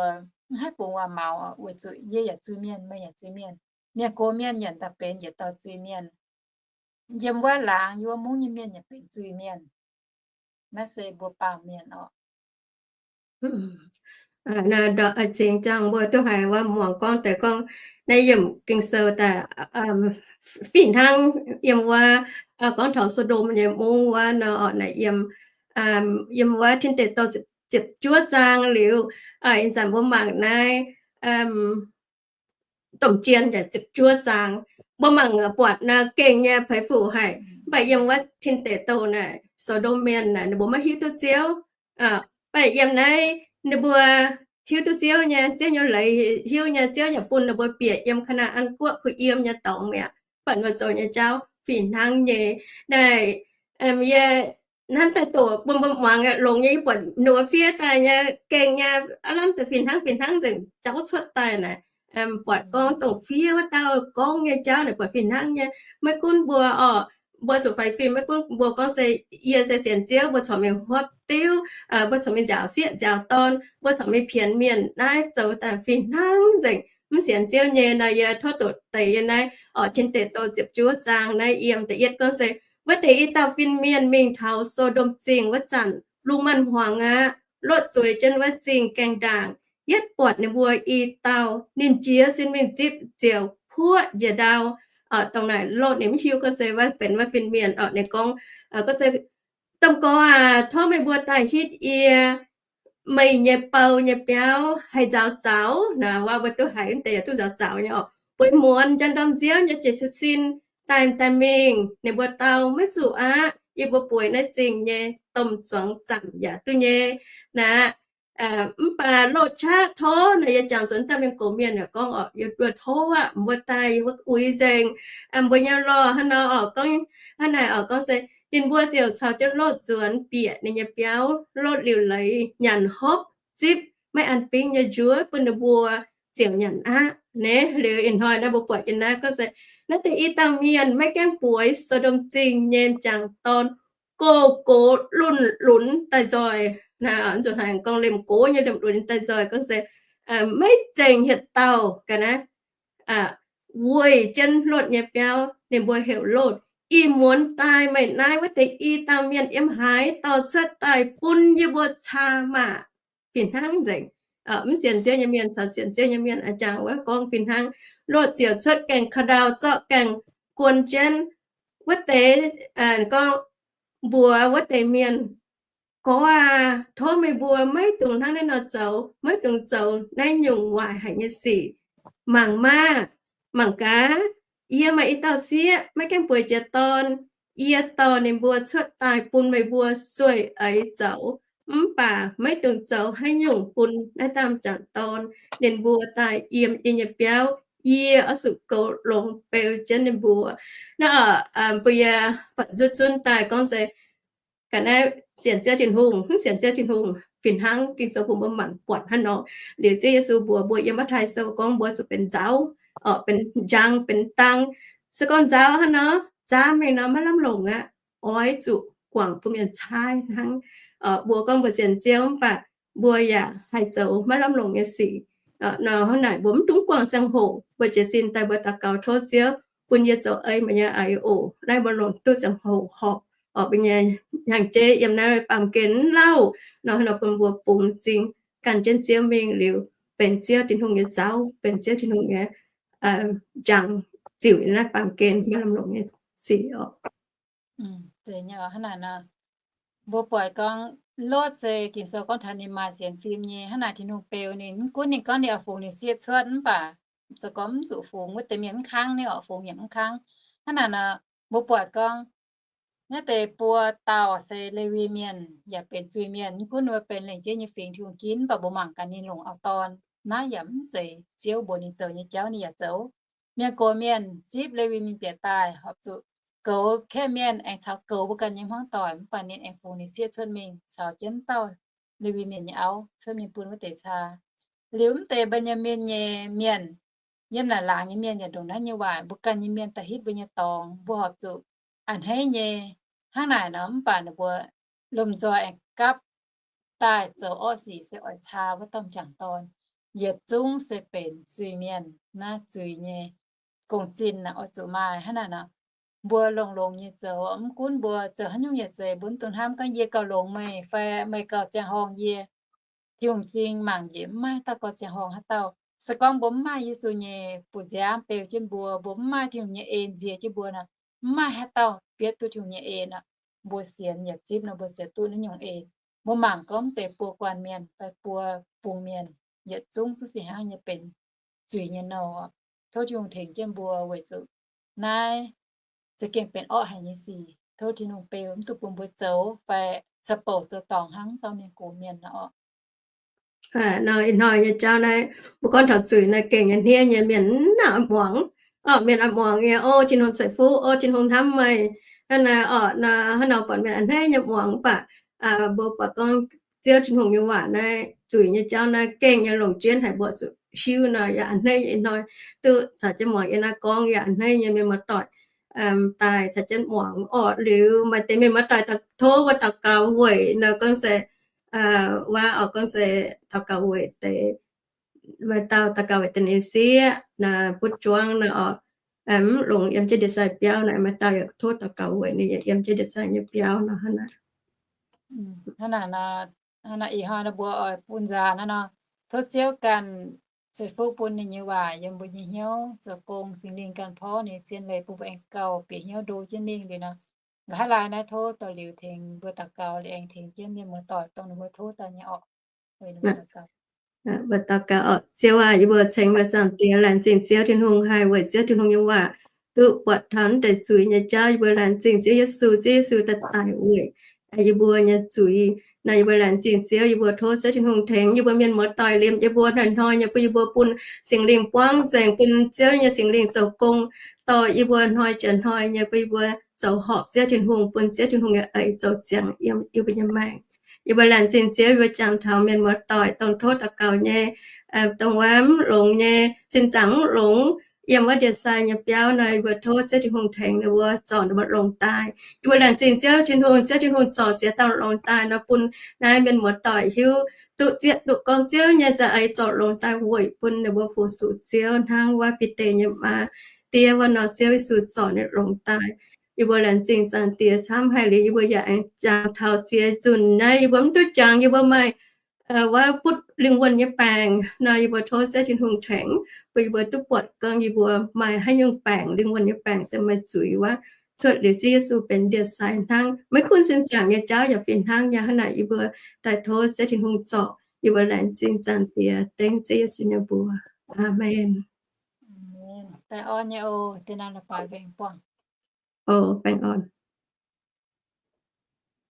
mv haih bungx waac-maux, weic zuqc yie yaac zuiz-mienh, meih yaac zuiz-mienh. Mienh gox mienh nyanc daaih benx yietc dauh zuiz-mienh. Yiem wuov laangz yiem wuov mungv nyei mienh yaac benx zuiz-mienh. Naaiv se mbuo baamh mienh orqc. Cingx jangx mbuo duqv haiz wuov muangx gorngv deix gorngv naaiv yiemc Ging-Sou daaih fih hnangv yiem wuov gorngv taux So^ndom nyei mungv wuov nor, naaiv yiem, yiem wuov Tin Deic Douh ziepc juov zaang liuz, ih zanc mbuo mangc naaiv domh jien yaac ziepc juov zaang. Mbuo mangc buatc naaiv gengh nyei peix fuc haic. Mv baac yiem wuov Tin Deic Douh naaic, So^ndom Mienh naaic ninh mbuo maiv hiuv duqv Ziouv. Mv baac yiem naaiv ninh mbuo hiuv duqv Ziouv nyei, Ziouv nyei leiz hiuv nyei, Ziouv yaac bun ninh mbuo bieqc yiem Kaa^naa^an Guoqv kuh yiem nyei dorngx mi'aqv. Mv baac ninh mbuo zoux nyei jauv fih hnangv nyei. Naaiv yie hnangv daaih doqc bun mbuo muangx longx nyei, yie buatc ninh mbuo fiev daaih nyei gengh nyei, aav lamh deix fih hnangv fih hnangv nzengc jauv cuotv daaih naaic. Buatc gorngv dongh fiev wuov dauh gorngv nyei jauv naaic buatc fih hnangv nyei. Maiv gunv mbuo oc, mbuo zuqc faix fim, maiv gunv mbuo gorngv se yie se sienx Ziouv, mbuo corc mingh hopv diuv, mbuo corc mingh nziaaux sieqv nziaaux dorn, mbuo corc mingh pienx mienh naaiv zoux daaih fih hnangv nzengc. Mv sienx Ziouv nyei nor, yie tov doqc deix yie naaiv oc, Tin Deic Douh ziepc juov zaang naaiv yiem da'yietv gorngv se, wuov deix i dauh fin-mienh mingh taux So^ndom Zingh wuov zanc, lungh maanz-hmuangx aqv. Lotv zueiz jienv wuov zingh gaengh ndaangc, yietv buatc ninh mbuo i dauh. Ninh jiez sin mingh zipv ziouc puoqv njiec ndau. Dongh naaic Lotv ninh mv hiuv gorngv se wuov benx wuov fin-mienh oc. Ninh gorngv, gorngv se, Domh Gorx aac, tov meih mbuo daaih hitv yie meih nyei bou nyei biauv haih nzaaux zaux. Naaiv mbuo duqv haiz mv deix yaac duqv nzaaux zaux nyei oc. Bueix muonz njang ndorm nziouv nyei jiez sin daaih, daaih mingh. Ninh mbuo dau, Maiv zuqc aqv. Yie mbuo bueix naaiv zingh nyei domh zuangx zanc yaac duqv nyei. Naaiv, mv baac Lotv qaqv tov naaic, yie jangx nzuonx dauh mienh gox mienh yaac gorngv oc, Yie mbuo tov aqv, mbuo daaih yie mbuo uix nzengc mbuo nyei lorh hnangv nor oc. Gorngv hnangv naaic oc, gorngv se ninh mbuo ziouc caux jienv Lotv nzuonx bieqc ninh nyei biauv. Lotv liuc leiz nyanc hopv zipv maiv an bingv nyei njuov bun ninh mbuo ziouc nyanc aqv. Naaiv liuz ih hnoi naaiv mbuo buatc jienv naaiv gorngv se, naaiv deix i dauh mienh maiv gaengh bueix So^ndom Zingh nyei m'jangc dorn, gox gox lunx lunx daaih nzoih. Naaiv zuqc haiz gorngv liemh gox nyei lunx lunx daaih nzoih gorngv se, maiv zengc hietc dauh ga'naaiv weic jienv Lotv nyei biauv. Ninh mbuo heuc Lotv, Ih muonz daaih meih naaiv wuov deix i dauh mienh yiem haaix dorh cuotv daaih bun yie mbuo caa maah? Fih hnangv nzengc. Mv sienx Ziouv nyei mienh caux sienx Ziouv nyei mienh a'jangc wuov gorngv fih hnangv. Lotv ziouc cuotv gaengh ka'ndau zorqv gaengh guon jienv wuov deix, gorngv mbuox wuov deix mienh, Gorx aac, tov meih mbuo maiv dungx hnangv naaiv nor zoux, maiv dungx zoux naaiv nyungc waaic haic nyei sic. Mangc maah! Mangc gaax! Yie maaih i dauh sieqv maiv gaengh bueix jiex dorn. Yie dorh ninh mbuo cuotv daaih bun meih mbuo sueih eix zoux. Mv baac maiv dungx zoux haaix nyungc bun naaiv dauh m'jangc dorn. Ninh mbuo daaih yiem yie nyei biauv, yie oix zuqc goux longx beu jienv ninh mbuo. Naaiv, mbuo yie buatc nzutv zunv daaih gorngv se, ga'naaiv sienx Ziouv Tin-Hungh, mv sienx Ziouv Tin-Hungh fih hnangv. Ging-Sou bun mbuo mangc buatc hnangv nor. Liuz Ziouv Yesu mbuox mbuo yiem Matv^taai Sou gorngv mbuo zuqc benx nzauz, benx njang, benx dang. Se gorngv nzauz hnangv nor, nzaamv mingh nor maiv lamh longc aqv. Oix zuqc guangc bun mienh caaiv hnangv. Mbuo gorngv mbuo sienx Ziouv mv baac mbuo yaac haih zoux maiv lamh longc nyei sic. Nor hnangv naaic mbuo mv dungx guangc ziangh hoc, mbuo jiez sin daaih mbuo daux gaux tov Ziouv bun yie zoux ei meih nyei eix oc. Naaiv mbuo longc duqv ziangh hoc horpc oc, mbuo nyei hnyangx-jeiv yiem naaiv baamh gen mv lauh. Nor hnangv nor bun mbuo bungx m'zing gan jienv Ziouv mingh liuz, benx Ziouv Tin-Hungh nyei nzauz, benx Ziouv Tin-Hungh nyei njang ziux naaiv baamh gen maiv lamh longc nyei sic oc. Hnangv naaic nor, mbuo buatc gorngv Lotv se Ging-Sou gorngv taux ninh maaih sienx fim nyei. Hnangv naaic Tin-Hungh beu ninh, mv gunv ninh gorngv ninh oix fungx ninh sieqv cuotv mv baac zoux gorngv mv zuqc fungx, wuov deix mienh mv kangv ninh oc, fungx yaac mv kangv. Hnangv naaic nor, mbuo buatc gorngv naaiv deix buo dauh se Lewi Mienh yaac benx zuiz-mienh, mv gunv ninh mbuo benx lengc jeiv nyei fingx Tin-Hungh ginv, mv baac mbuo mangc gaax ninh longc auv-dorn naaiv yaac mv zeiz Ziouv mbuox ninh zoux nyei jauv, ninh yaac zoux. Mienh gox mienh zipv Lewi Mienh bieqc daaih, horpc zuqc goux kaeqv mienh aengx caux goux mbuo ganh nyei hmuangv doic, mv baac ninh aengx fungx ninh sieqv cuotv mingh caux jienv dauh Lewi Mienh nyei auv cuotv mingh bun wuov deix caa. Liuz mv deix Mben^yaa^min nyei mienh, yiem naaic laangz nyei mienh yaac ndongc naaiv nyei waaic, mbuo ganh nyei mienh daaih hitv mbuo nyei dorngx, mbuo horpc zuqc a'hneiv nyei. Hnangv naaic nor, mv baac ninh mbuo lomh nzoih aengx gapv daaih zoux orqv sic se oix caa wuov dauh m'jangc dorn. Yietc zungv se benx zuiz-mienh, naaiv zuiz nyei gong-zinh naaic oix zuqc maaih. Hnangv naaic nor, mbuo longx-longx nyei zoux, mv gunv mbuo zoux haaix nyungc yaac zeiz, mbuo mv dungx hnamv gorngv yie gauh longx meih fai meih gauh ziangh horngh yie. Tin-Hungh m'zing mangc njiec mv maaih haaix dauh gauh ziangh horngh haaix dauh. Se gorngv mbuo mv maaih Yesu nyei bu nziaamv beu jienv mbuo, mbuo mv maaih Tin-Hungh nyei en nzie jienv mbuo nor, mv maaih haaix dauh bietv duqv Tin-Hungh nyei en aqv. Mbuo sienx yaac zipv nor mbuo ziouc duqv naaiv nyungc en. Mbuo mangc gorngv mv deix buo guanh mienh fai buo bungx mienh yietc zungv duqv fih hnangv nyei benx zuiz nyei nouh. Tov Tin-Hungh tengx jienv mbuo weic zuqc naaiv za'gengh benx orqv haic nyei sic. Tov Tin-Hungh beu mv dungx bun mbuo zoux fai caux bouc zoux dorngc hnangv dauh mienh gox mienh nor. Nor ih hnoi nyei jauv naaiv, mbuo gorngv taux zuiz naaiv gengh nyei hniev nyei, mienh mv nangc muangx. Orqv, mienh oix muangx nyei, O Tin-Hungh ceix fuqv, O Tin-Hungh hnamv meih. Hnangv naaiv orqc, hnangv nor buatc mienh a'hneiv nyei muangx mv baac mbuo buatc gorngv Ziouv Tin-Hungh nyei waac naaiv, zuiz nyei jauv naaiv gengh nyei longc jienv haic mbuo zuqc hiuv nor, yaac a'hneiv nyei hnoi duqv caux jienv muangx yiem naaiv gorngv, yaac a'hneiv nyei mienh muoz-doic daaih caux jienv muangx orqc. Liuz maaih deix mienh muoz-doic tov mbuo daux gaux weic nor gorngv se waac orqc, gorngv se daux gaux weic deix, maaih dauh daux gaux weic deix nyei sieqv naaiv butv juangv naaiv orqc, mv longx yiem jienv ndie-sai biauv naaiv, maaih dauh yaac tov daux gaux weic ninh yaac yiem jienv ndie-sai nyei biauv nor hnangv naaic. Hnangv naaic nor, ih hnoi nor mbuo oix bun nzaanx hnangv nor, tov Ziouv ganh ceix fuqv bun ninh nyei waac yiem mbuo nyei hnyouv zoux gong, Singx Lingh ganh porv ninh nyei zien leiz bun mbuo aengx gauh bieqc hnyouv ndo jienv mingh liuz nor. Nqa'haav laai naaiv tov dorh liuz tengx mbuo daux gaux liuz aengx tengx jienv mienh muoz-doic dongh ninh mbuo tov daaih nyei orqc. Mbuo daux gaux orqc. Ziouv aac, yie mbuo ceng mbuo Zaangc Diex, laengz zingh Ziouv Tin-Hungh haih weic Ziouv Tin-Hungh nyei waac duqv buatc taux naaiv deix zuiz nyei jauv. Yie mbuo laengz zingh Ziouv Yesu, Ziouv Yesu daaih daic weic yie mbuo nyei zuiz. Nor yie mbuo laengz zingh Ziouv, yie mbuo tov Ziouv Tin-Hungh tengx yie mbuo mienh muoz-doic liemh yie mbuo hnoi-hnoi nyei, bun yie mbuo bun Singx Lingh buangv nzengc, bun Ziouv nyei Singx Lingh zoux gong dorh yie mbuo hnoi jiex hnoi nyei, bun yie mbuo zoux horpc Ziouv Tin-Hungh, bun Ziouv Tin-Hungh nyei eix zoux ziangx yiem yie mbuo nyei maengc. Yie mbuo laengz zingh Ziouv, yie mbuo jangx taux mienh muoz-doic dongh tov daux gaux nyei, dongh wuov mv longx nyei, sin zaangc mv longx, yiem wuov ndie-sai nyei biauv nor, yie mbuo tov Ziouv Tin-Hungh tengx ninh mbuo zorc ninh mbuo longx daaih. Yie mbuo laengz zingh Ziouv Tin-Hungh, Ziouv Tin-Hungh zorc ziex dauh longx daaih nor, bun naaiv mienh muoz-doic hiuv duqv zieqv duqv gorngv Ziouv nyei za'eix zorc longx daaih weic bun ninh mbuo fu-sux Ziouv hnangv wuov Bide nyei maa, diev wuov nor, Ziouv Yesu zorc ninh longx daaih. Yie mbuo laengz zingh Zaangc Diex camv haic liuz, yie mbuo yaac aengx jangx taux ziex nzunc naaiv yie mbuo mv duqv jangx, yie mbuo maaih wuov butv lingh wuonh nyei baengc nor, yie mbuo tov Ziouv Tin-Hungh tengx bun yie mbuo duqv buatc gorngv yie mbuo maaih haaix nyungc baengc, lingh wuonh nyei baengc se maaih zuiz wuov, cuotv liuz Ziouv Yesu benx ndie-sai hnangv. Maiv gunv sin zaangc nyei jauv yaac fih hnangv nyei. Hnangv naaic yie mbuo daaih tov Ziouv Tin-Hungh zorc. Yie mbuo laengz zingh Zaangc Diex dengv Ziouv Yesu nyei mbuox. Aamen. Baengh orn nyei oc, deix naaiv la'baaix mbaengx buangh. Baengh orn.